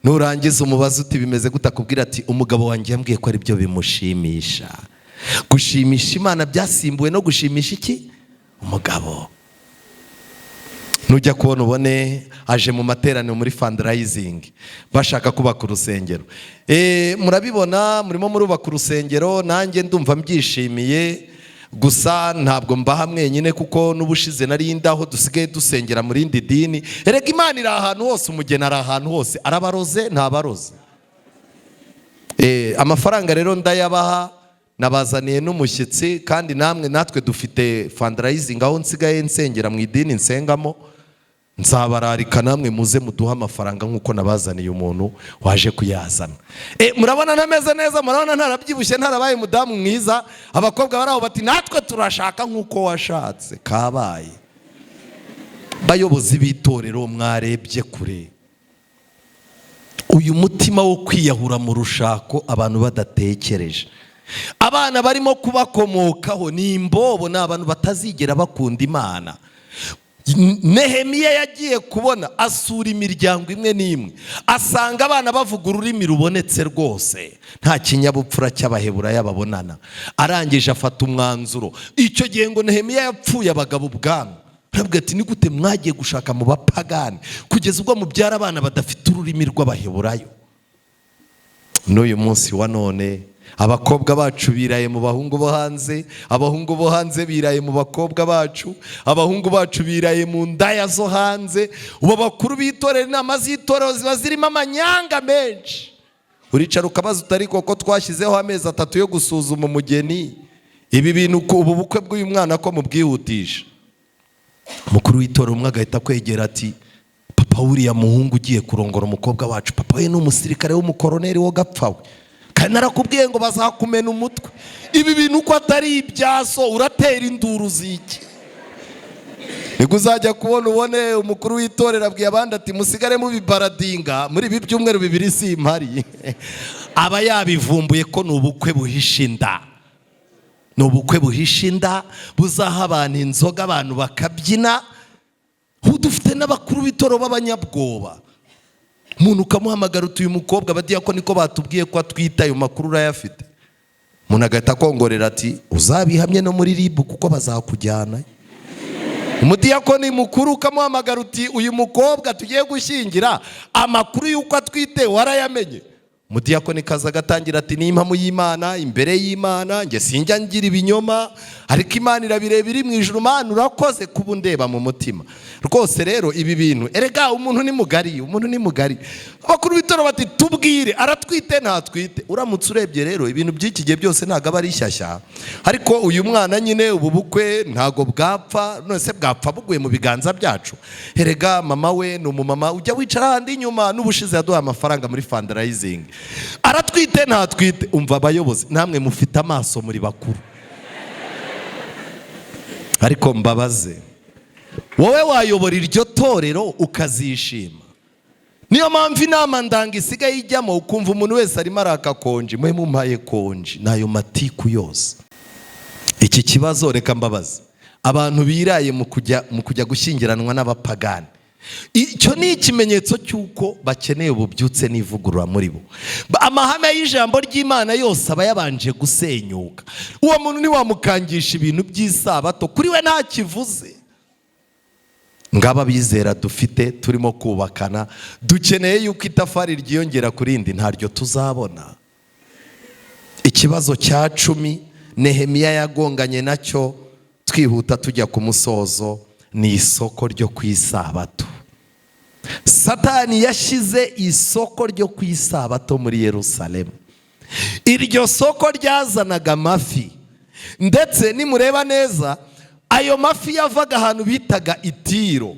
Nurangiza umubaze uti bimeze gute, akubwira ati umugabo wanjye yambwiye ko aribyo bimushimisha. Gushimisha Imana byasimbuwe no gushimisha iki? Umugabo. Nujya kubona ubone aje mu materaniro muri fundraising bashaka kubaka urusengero. Murabibona murimo murubaka urusengero, nanjye ndumva mbyishimiye. Gusa ntabwo mbaha mwenyine kuko n'ubushize nari ndaho dusigaye dusengera mu rindi dini. Erega Imana iri ahantu hose, umugeni ari ahantu hose, arabaroze ntabaroze. Amafaranga rero ndayabaha, nabazaniye n'umushyitsi, kandi namwe natwe dufite fundraising aho nsigaye nsengera mu idini nsengamo, nzabararika namwe muze muduhe amafaranga nk'uko nabazaniye umuntu waje kuyazana. Murabona ntameze neza, murabona ntarabyibushye, ntarabaye umudamu mwiza. Abakobwa bari aho bati natwe turashaka nk'uko washatse. Kabaye. Bayobozi b'itorero, mwarebye kure. Uyu mutima wo kwiyahura mu rushako abantu badatekereje, abana barimo kubakomokaho ni imbobo, ni abantu batazigera bakunda Imana. Nehemiya yagiye kubona asura imiryango imwe n'imwe, asanga abana bavuga ururimi rubonetse rwose, nta kinyabupfura cy'Abaheburayo babonana. Arangije afata umwanzuro. Icyo gihe ngo Nehemiya yapfuye abagabo ubwami, aravuga ati ni gute mwagiye gushaka mu bapagani kugeza ubwo mubyara abana badafite ururimi rw'Abaheburayo? N'uyu munsi wa none abakobwa bacu biraye mu bahungu bo hanze, abahungu bo hanze biraye mu bakobwa bacu, abahungu bacu biraye mu ndaya zo hanze. Ubu abakuru b'itorero, inama z'itorero ziba zirimo amanyanga menshi. Uricara ukabaza utari koko twashyizeho amezi 3 yo gusuzuma umugeni, ibi bintu ubu bukwe bw'uyu mwana ko mubwihutisha? Umukuru w'itorero umwe agahita akwegera ati papa wuriya muhungu ugiye kurongora umukobwa wacu, papa we ni umusirikare w'umukoroneri wo gapfa we, kandi narakubwiye ngo bazakumena umutwe. Ibi bintu uko atari ibyaso uratera induru ziki? Nibwo uzajya kubona ubone umukuru w'itorero abwiye abandi ati musigare mubibaradinga muri ibi byumweru 2 simpari. Aba yabivumbuye ko ni ubukwe buhisha inda, ni ubukwe buhisha inda buzaha abantu inzoga, abantu bakabyina. Ubu dufite n'abakuru b'itorero b'abanyabwoba. Umuntu ukamuhamagara utuye umukobwa abadiyakoni ko batubwiye ko atwita, ayo makuru urayafite? Umuntu agahita akongorera ati uzabihamye no muri RIB kuko bazakujyana. Umudiyakoni mukuru ukamuhamagara uti uyu mukobwa tugiye gushyingira amakuru y'uko atwite warayamenye? Umudiyakoni kaza agatangira ati ni impamo y'Imana imbere y'Imana, njye sinjya ngira ibinyoma, ariko Imana irabireba iri mu ijuru. Mana urakoze kuba undeba mu mutima rwose. Rero ibi bintu erega umuntu ni mugari, umuntu ni mugari. Abakuru b'itorero bati tubwire aratwite ntatwite. Uramutse urebye rero ibintu by'iki gihe byose ntabwo aba ari shyashya, ariko uyu mwana nyine ubu bukwe ntabwo bwapfa, none se bwapfa buguye mu biganza byacu? Erega mama we ni umumama ujya wicara ahandi inyuma, n'ubushize yaduhaye amafaranga muri fundraising. Aratwite ntatwite? Umva abayobozi namwe mufite amaso muri bakuru, ariko mbabaze, wowe wayobora iryo torero ukazishima? Niyo mpamvu inama ndanga isigaye ijyamo ukumva umuntu wese arimo araka konji, mwe mumpaye konji n'ayo matiku yose. Iki kibazo reka mbabaze, abantu biraye mu kujya gushyingiranwa n'abapagani. Icyo ni ikimenyetso cy'uko bakeneye ububyutse n'ivugurura muri bo. Amahame y'ijambo ry'Imana yose aba yabanje gusenyuka. Uwo muntu ntiwamukangisha ibintu by'isabato, kuri we nta kivuze. Ngaba bizera dufite turimo kubakana, dukeneye yuko itafari ryiyongera ku rindi, ntaryo tuzabona. Ikibazo cya 10 Nehemiya yagonganye nacyo, twihuta tujya ku musozo, ni isoko ryo ku isabato. Satani yashyize isoko ryo ku isabato muri Yerusalemu. Iryo soko ryazanaga amafi, ndetse nimureba neza ayo mafi yavaga ahantu bitaga Itiro,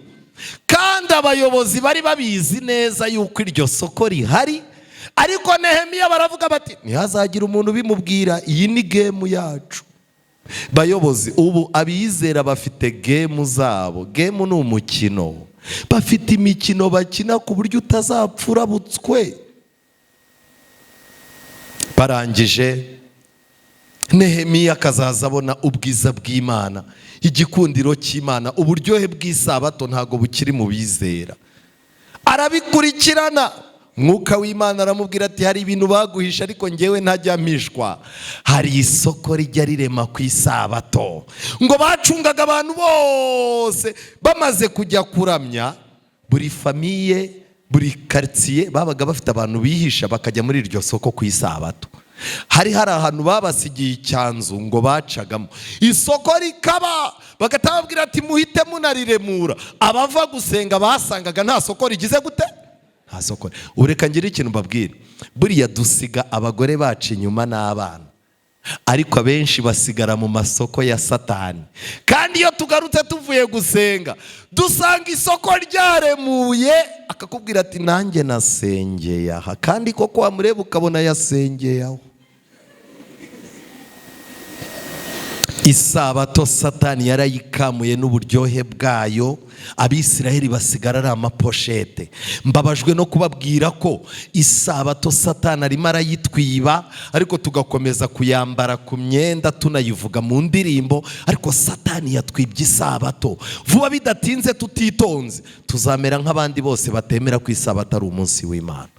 kandi abayobozi bari babizi neza yuko iryo soko rihari. Ariko Nehemiya baravuga bati ntihazagire umuntu ubimubwira, iyi ni game yacu. Bayobozi, ubu abizera bafite game zabo. Game ni umukino, bafite imikino bakina ku buryo utazapfura butswe. Barangije Nehemiya akazaza abona ubwiza bw'Imana, igikundiro cy'Imana, uburyohe bw'isabato ntabwo bukiri mu bizera. Arabikurikirana, Mwuka w'Imana aramubwira ati hari ibintu baguhisha ariko ngewe ntajya mpishwa. Hari isoko rijya rirema ku isabato. Ngo bacungaga abantu bose bamaze kujya kuramya, buri famille, buri karitsiye babaga bafite abantu bihisha bakajya muri iryo soko ku isabato. Hari ahantu babasigiye icyanzu ngo bacagamo, isoko rikaba, bagahita bababwira ati muhite munariremura. Abava gusenga basangaga nta soko rigize gute, nta soko. Ureka ngire ikintu mbabwira, buriya dusiga abagore bacu inyuma n'abana, ariko abenshi basigara mu masoko ya Satani. Kandi iyo tugarutse tuvuye gusenga dusanga isoko ryaremuye, akakubwira ati nanjye nasengeye aha, kandi koko wamureba ukabona yasengeye aho. Isabato Satani yarayikamuye n'uburyohe bwayo, Abisiraheli basigara ari amaposhete. Mbabajwe no kubabwira ko isabato Satani arimo arayitwiba, ariko tugakomeza kuyambara ku myenda tunayivuga mu ndirimbo, ariko Satani yatwibye isabato. Vuba bidatinze tutitonze tuzamera nk'abandi bose batemera ko isabato ari umunsi w'Imana.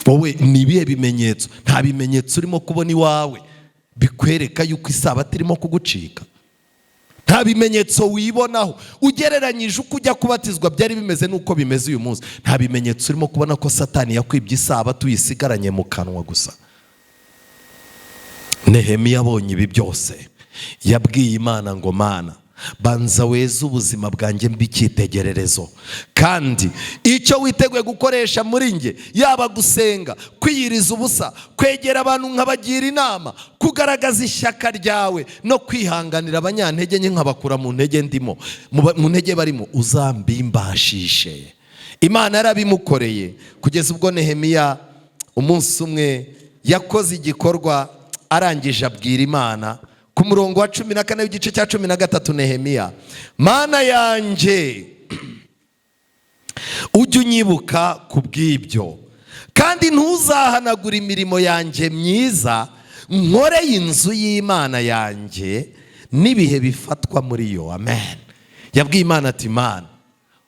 Wowe ni ibihe bimenyetso? Nta bimenyetso urimo kubona iwawe bikwereka yuko isabato irimo kugucika. Nta bimenyetso wibonaho ugereranyije uko ujya kubatizwa byari bimeze n'uko bimeze uyu munsi. Nta bimenyetso urimo kubona ko Satani yakwibye isabato uyisigaranye mu kanwa gusa. Nehemiya abonye ibi byose yabwiye Imana ngo Mana, banza weze ubuzima bwanjye mb'icyitegererezo, kandi icyo witeguye gukoresha muri nge, yaba gusenga, kwiyiriza ubusa, kwegera abantu nkabagira inama, kugaragaza ishyaka ryawe no kwihanganira abanyantege nke nkabakura mu ntege ndimo, mu ntege barimo, uzambimbashishe. Imana yarabimukoreye kugeza ubwo Nehemiya umunsi umwe yakoze igikorwa, arangije abwira Imana ku murongo wa 14 w'igice cya 13 Nehemiya, Mana yanjye ujye unyibuka ku bw'ibyo, kandi ntuzahanagure imirimo yanjye myiza nkoreye inzu y'Imana yanjye n'ibihe bifatwa muri yo. Amen. Yabwiye Imana ati Mana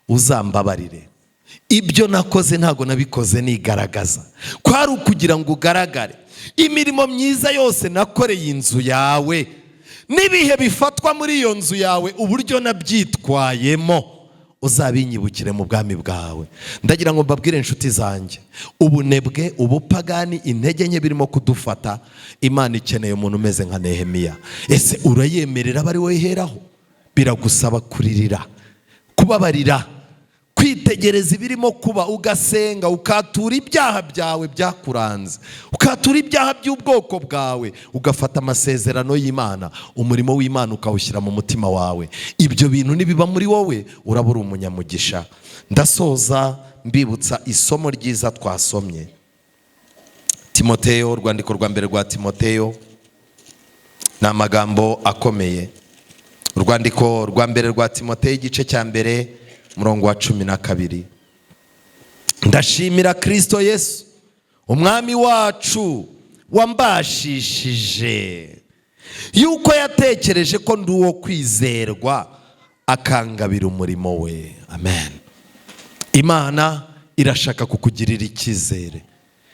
uzambabarire, ibyo nakoze ntabwo nabikoze nigaragaza, kwari ukugira ngo ugaragare. Imirimo myiza yose nakoreye inzu yawe n'ibihe bifatwa muri iyo nzu yawe, uburyo nabyitwayemo, uzabinyibukire mu bwami bwawe. Ndagira ngo mbabwire inshuti zanjye, ubunebwe, ubupagani, intege nke birimo kudufata. Imana ikeneye umuntu umeze nka Nehemiya. Ese urayemerera aba ari wowe iheraho? Biragusaba kuririra, kubabarira, kwitegereza ibirimo kuba, ugasenga, ukatura ibyaha byawe byakuranze, ukatura ibyaha by'ubwoko bwawe, ugafata amasezerano y'Imana, umurimo w'Imana ukawushyira mu mutima wawe. Ibyo bintu nibiba muri wowe uraba uri umunyamugisha. Ndasoza mbibutsa isomo ryiza twasomye, Timoteyo, urwandiko rwa mbere rwa Timoteyo, ni amagambo akomeye. Urwandiko rwa mbere rwa Timoteyo igice cya 1 murongo wa 12. Ndashimira Kristo Yesu umwami wacu wambashishije yuko yatekereje ko ndi uwo kwizerwa akangabira umurimo we. Amen. Imana irashaka kukugirira icyizere,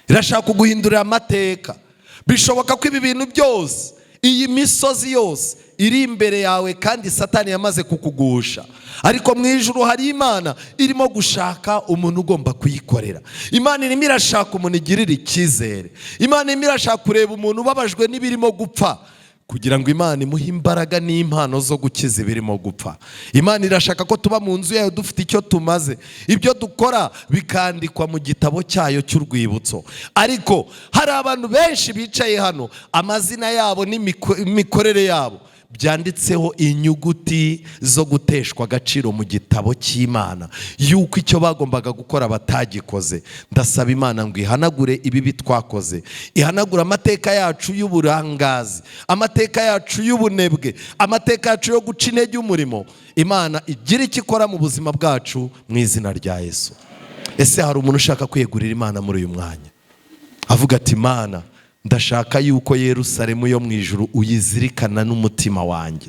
irashaka kuguhindurira amateka. Bishoboka ko ibi bintu byose, iyi misozi yose iri imbere yawe, kandi Satani yamaze kukugusha, ariko mu ijuru hari Imana irimo gushaka umuntu ugomba kuyikorera. Imana irimo irashaka umuntu igirira icyizere. Imana irimo irashaka kureba umuntu ubabajwe n'ibirimo gupfa, kugira ngo Imana imuhe imbaraga n'impano zo gukiza ibirimo gupfa. Imana irashaka ko tuba mu nzu yayo dufite icyo tumaze, ibyo dukora bikandikwa mu gitabo cyayo cy'urwibutso. Ariko hari abantu benshi bicaye hano, amazina yabo n'imikorere yabo byanditseho inyuguti zo guteshwa agaciro mu gitabo cy'Imana, yuko icyo bagombaga gukora batagikoze. Ndasaba Imana ngo ihanagure ibibi twakoze, ihanagure amateka yacu y'uburangazi, amateka yacu y'ubunebwe, amateka yacu yo guca intege umurimo. Imana igira icyo ikora mu buzima bwacu mu izina rya Yesu. Ese hari umuntu ushaka kwiyegurira Imana muri uyu mwanya, avuga ati: "Imana, ndashaka yuko Yerusalemu yo mu ijuru uyizirikana n'umutima wanjye.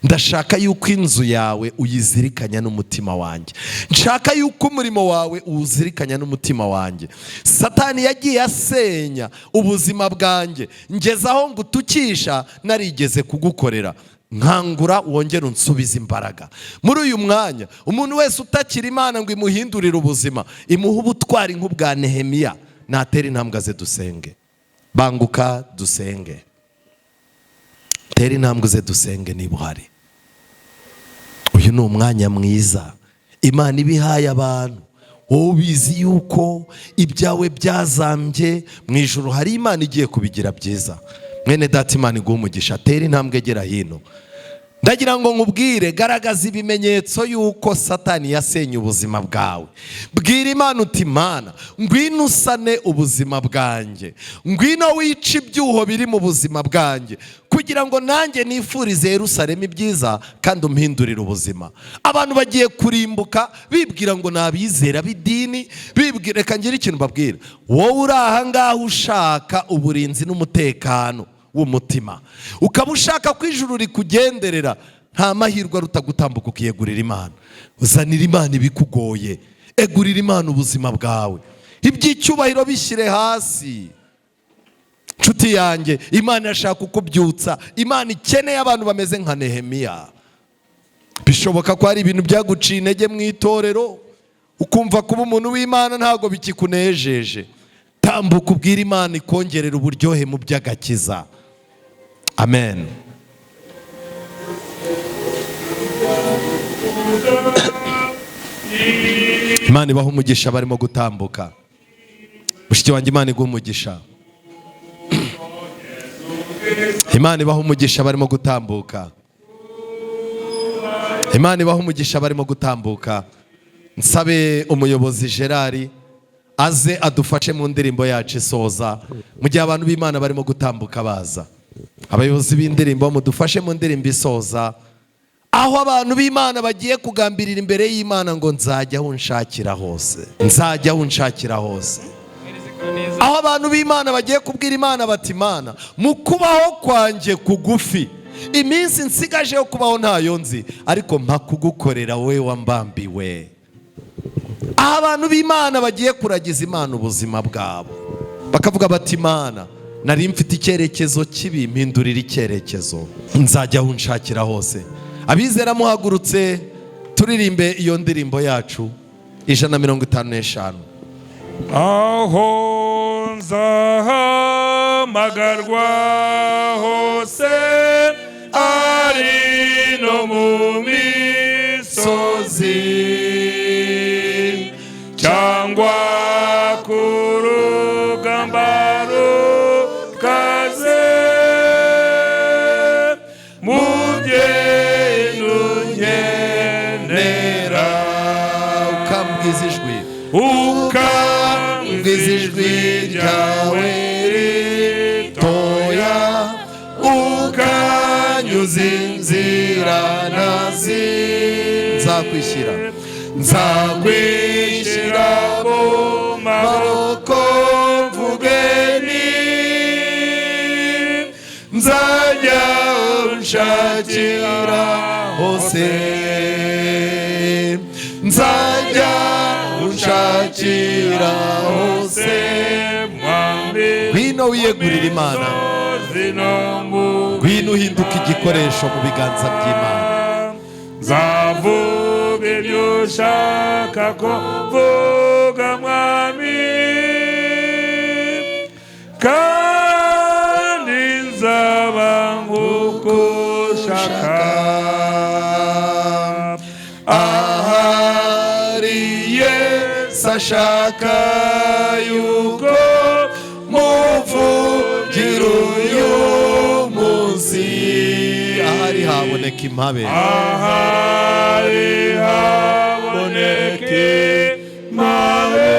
Ndashaka yuko inzu yawe uyizirikanya n'umutima wanjye. Nshaka yuko umurimo wawe uwuzirikanya n'umutima wanjye. Satani yagiye asenya ubuzima bwanjye, ngeze aho ngutukisha narigeze kugukorera. Nkangura wongere unsubize imbaraga." Muri uyu mwanya, umuntu wese utakira Imana ngo imuhindurire ubuzima, imuhe ubutwari nk'ubwa Nehemiya, natera intambwe ze dusenge. Banguka dusenge, tera intambwe ze dusenge niba uhari. Uyu ni umwanya mwiza Imana ibihaye abantu. Wowe ubizi yuko ibyawe byazambye, mu ijuru hari Imana igiye kubigira byiza. Mwene data, Imana iguha umugisha. Tera intambwe, gera hino. Ndagira ngo nkubwire: garagaza ibimenyetso y'uko Satani yasenye ubuzima bwawe. Bwira Imana uti: "Imana, ngwino usane ubuzima bwanjye, ngwino wice ibyuho biri mu buzima bwanjye, kugira ngo nanjye nifurize Yerusalemu ibyiza, kandi umpindurire ubuzima." Abantu bagiye kurimbuka bibwira ngo ni abizera b'idini, bibwira. Reka ngire ikintu mbabwira: wowe uri aha ngaha ushaka uburinzi n'umutekano w'umutima, ukaba ushaka ko ijuru rikugenderera, nta mahirwe aruta gutambuka ukiyegurira Imana. Uzanira Imana ibikugoye, egurira Imana ubuzima bwawe, iby'icyubahiro bishyire hasi. Nshuti yanjye, Imana irashaka kukubyutsa. Imana ikeneye abantu bameze nka Nehemiya. Bishoboka ko hari ibintu byaguciye intege mu itorero, ukumva kuba umuntu w'Imana ntabwo bikikunejeje. Tambuka ubwire Imana ikongerera uburyohe mu by'agakiza. Amen. Imana ibaha umugisha barimo gutambuka. Mushiki wanjye, Imana iguha umugisha. Imana ibaha umugisha barimo gutambuka. Imana ibaha umugisha barimo gutambuka. Nsabe umuyobozi Gerard aze adufashe mu ndirimbo yacu isoza, mu gihe abantu b'Imana barimo gutambuka baza. Abayobozi b'indirimbo, mudufashe mu ndirimbo isoza, aho abantu b'Imana bagiye kugambirira imbere y'Imana ngo: "Nzajya aho unshakira hose, nzajya aho unshakira hose." Aho abantu b'Imana bagiye kubwira Imana bati: "Imana, mu kubaho kwanjye kugufi, iminsi nsigaje yo kubaho ntayo nzi, ariko mpa kugukorera wowe wambambiwe." Aho abantu b'Imana bagiye kuragiza Imana ubuzima bwabo, bakavuga bati: "Imana, nari mfite icyerekezo kibi, mpindurira icyerekezo, nzajya aho unshakira hose." Abizera muhagurutse, turirimbe iyo ndirimbo yacu 155. Aho nzahamagarwa hose, ari no mu misozi cyangwa ku rugamba rukaze, mubyeyi unkenera, Ukambwiza ijwi, ukambwiza ijwi ryawe ritoya, ukanyuza inzira ntazi, Nzakwishyira, nzakwishyira mu maboko, mvuge ni nzajya unshakira hose, nzajya. Unshakira hose. Mwami. Ngwino wiyegurire Imana. Misozi no mu Ngwino uhinduke igikoresho mu biganza by'Imana. Nzavuga ibyo ushaka ko mvuga, Mwami, kandi nzaba nk'uko ushaka. Ahari Yesu ashaka yuko muvugira uyu munsi, ahari haboneka impabe. Ahari haboneke mabe.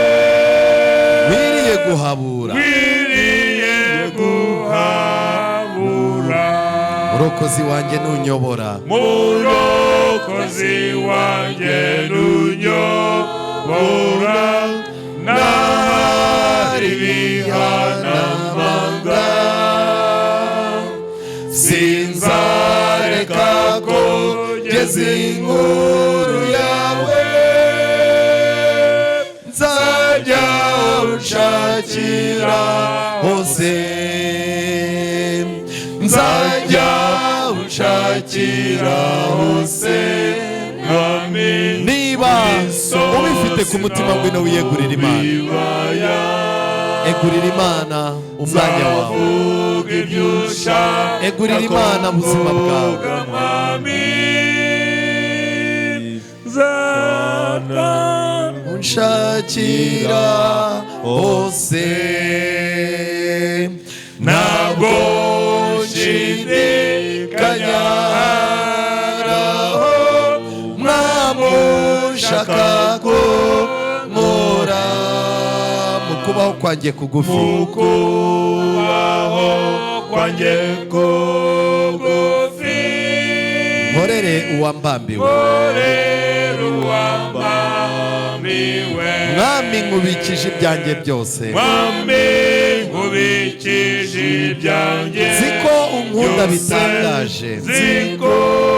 Nkwiriye guhabura. Nkwiriye guhabura. Murokozi wanjye, nunyobora. Murokozi wanjye, nunyobora n'ahari bihanamanga, Sinzareka ko ngeze inkuru yawe, nzajya unshakira hose, nzajya unshakira hose. Mwami. Niba ubifite ku mutima, ngwino wiyegurira Imana. Bibaya. Egurira Imana umwanya wawe. Nzavuga ibyo ushaka Egurira Imana ubuzima bwawe. kuvuga, Mwami, nzata Unshakira hose. Ntabwo nshidikanya Haraho mwamushaka ko nkora mu kubaho kwanjye kugufi. Mu kubaho kwanjye kugufi. Nkorere uwambambiwe. Nkorere uwambambiwe. Mwami, nkubikije ibyanjye byose. Mwami, nkubikije ibyanjye Nzi ko unkunda byose. bitangaje. Nzi ko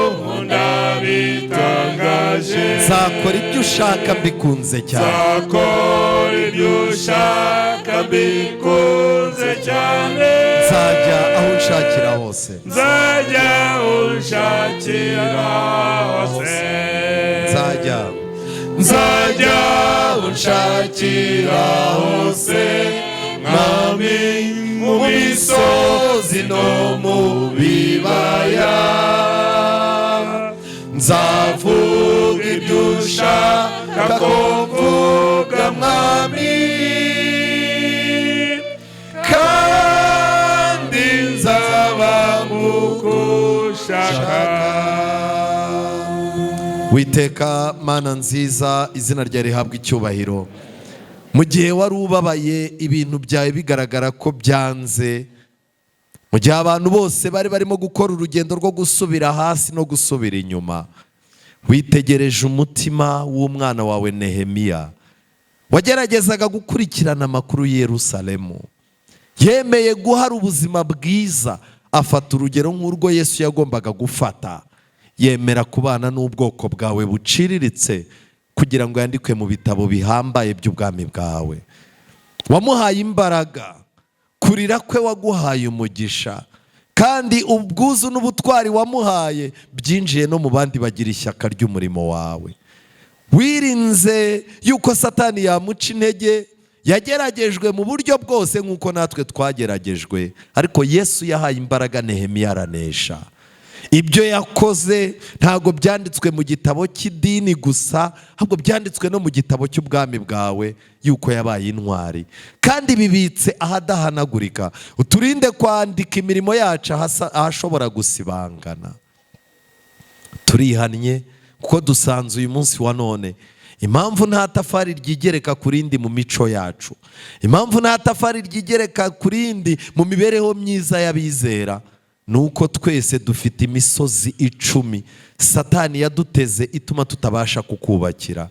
unkunda bitangaje. Nzakora ibyo ushaka mbikunze cyane. Nzakora ibyo ushaka mbikunze cyane. Nzajya aho unshakira hose. Nzajya unshakira hose. Nzajya. Nzajya unshakira hose, Mwami, mu misozi no mu bibaya, Nzavuga ibyo ushaka ko mvuga, Mwami, kandi nzaba nk'uko ushaka. Witeka Mana nziza, izina ryawe rihabwa icyubahiro. Mu gihe wari ubabaye, ibintu byawe bigaragara ko byanze, mu gihe abantu bose bari barimo gukora urugendo rwo gusubira hasi no gusubira inyuma, witegereje umutima w'umwana wawe Nehemiya wageragezaga gukurikirana amakuru y'i Yerusalemu. Yemeye guhara ubuzima bwiza, afata urugero nk'urwo Yesu yagombaga gufata, yemera kubana n'ubwoko bwawe buciriritse kugira ngo yandikwe mu bitabo bihambaye by'ubwami bwawe. Wamuhaye imbaraga, kurira kwe waguhaye umugisha, kandi ubwuzu n'ubutwari wamuhaye byinjiye no mu bandi bagira ishyaka ry'umurimo wawe. Wirinze yuko Satani yamuca intege. Yageragejwe mu buryo bwose nk'uko natwe twageragejwe, ariko Yesu yahaye imbaraga Nehemiya, aranesha. Ibyo yakoze ntabwo byanditswe mu gitabo cy'idini gusa, ahubwo byanditswe no mu gitabo cy'ubwami bwawe yuko yabaye intwari, kandi bibitse ahadahanagurika. Uturinde kwandika imirimo yacu ahashobora gusibangana. Turihannye kuko dusanze uyu munsi wa none impamvu nta tafari ryigereka ku rindi mu mico yacu, impamvu nta tafari ryigereka ku rindi mu mibereho myiza y'abizera, ni uko twese dufite imisozi 10 Satani yaduteze ituma tutabasha kukubakira.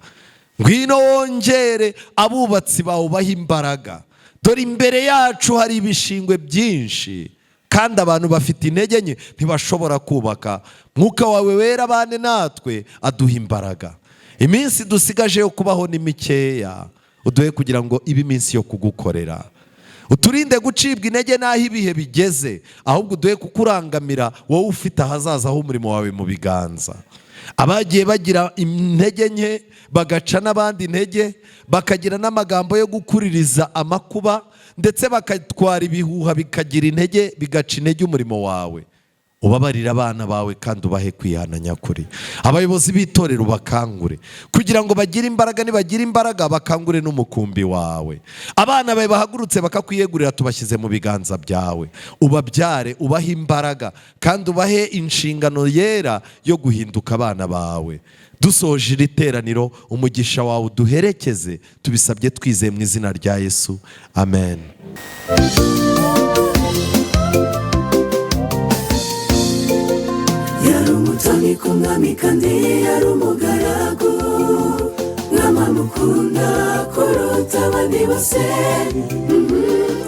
Ngwino wongere abubatsi bawe, ubahe imbaraga. Dore imbere yacu hari ibishingwe byinshi, kandi abantu bafite intege nke, ntibashobora kubaka. Mwuka wawe wera abane natwe, aduha imbaraga. Iminsi dusigaje yo kubaho ni mikeya, uduhe kugira ngo ibe iminsi yo kugukorera. Uturinde gucibwa intege n'aho ibihe bigeze, ahubwo uduhe kukurangamira, wowe ufite ahazaza h'umurimo wawe mu biganza. Abagiye bagira intege nke bagaca n'abandi intege, bakagira n'amagambo yo gukuririza amakuba, ndetse bakatwara ibihuha bikagira intege, bigaca intege umurimo wawe, ubabarire abana bawe kandi ubahe kwihana nyakuri. Abayobozi b'itorero bakangure kugira ngo bagire imbaraga, nibagira imbaraga bakangure n'umukumbi wawe. Abana bawe bahagurutse bakakwiyegurira, tubashyize mu biganza byawe, ubabyare, ubahe imbaraga kandi ubahe inshingano yera yo guhinduka abana bawe. Dusoje iri teraniro, umugisha wawe uduherekeze, tubisabye twizeye mu izina rya Yesu, amen. Yari umutoni ku mwami kandi yari umugaragu, mwami amukunda kuruta abandi bose.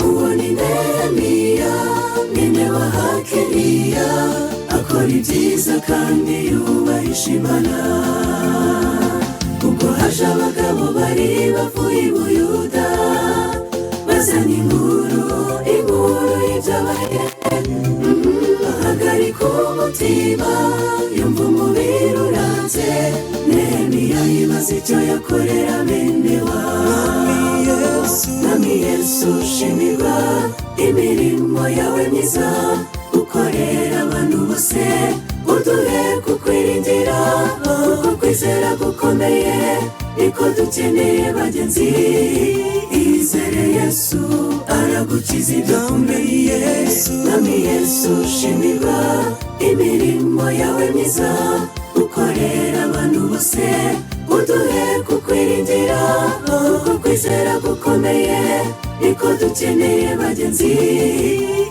Uwo ni Nehemiya mwene wa Hakeliya, akora ibyiza kandi yubahisha Imana. Ubwo haje abagabo bari bavuye i Buyuda, bazana inkuru, inkuru y'ibyabaye. Ahagarika umutima, yumva umubiri uranze. Nehemiya yibaza icyo yakorera bene wabo. Mwami Yesu, shimirwa imirimo yawe myiza ukorera abantu bose. Uduhe kukwiringira, kuko kwizera gukomeye niko dukeneye bagenzi. Izere Yesu aragukiza ibyo akunaniye. Mwami Yesu, shimirwa imirimo yawe myiza ukorera abantu bose. Uduhe kukwiringira, kuko kwizera gukomeye niko dukeneye bagenzi.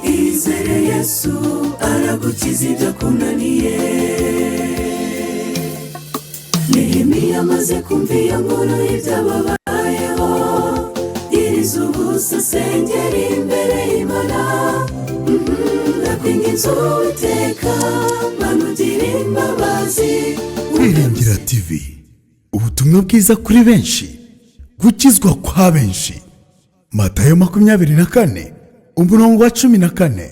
Izere Yesu aragukiza ibyo akunaniye. Nehemiya amaze kumva iyo nkuru y'ibyababayeho, yiriza ubusa asengera imbere y'Imana. Ndakwinginze Uwiteka Mana, ugira imbabazi. Kwiringira TV, ubutumwa bwiza kuri benshi, gukizwa kwa benshi. Matayo 24 umurongo wa 14.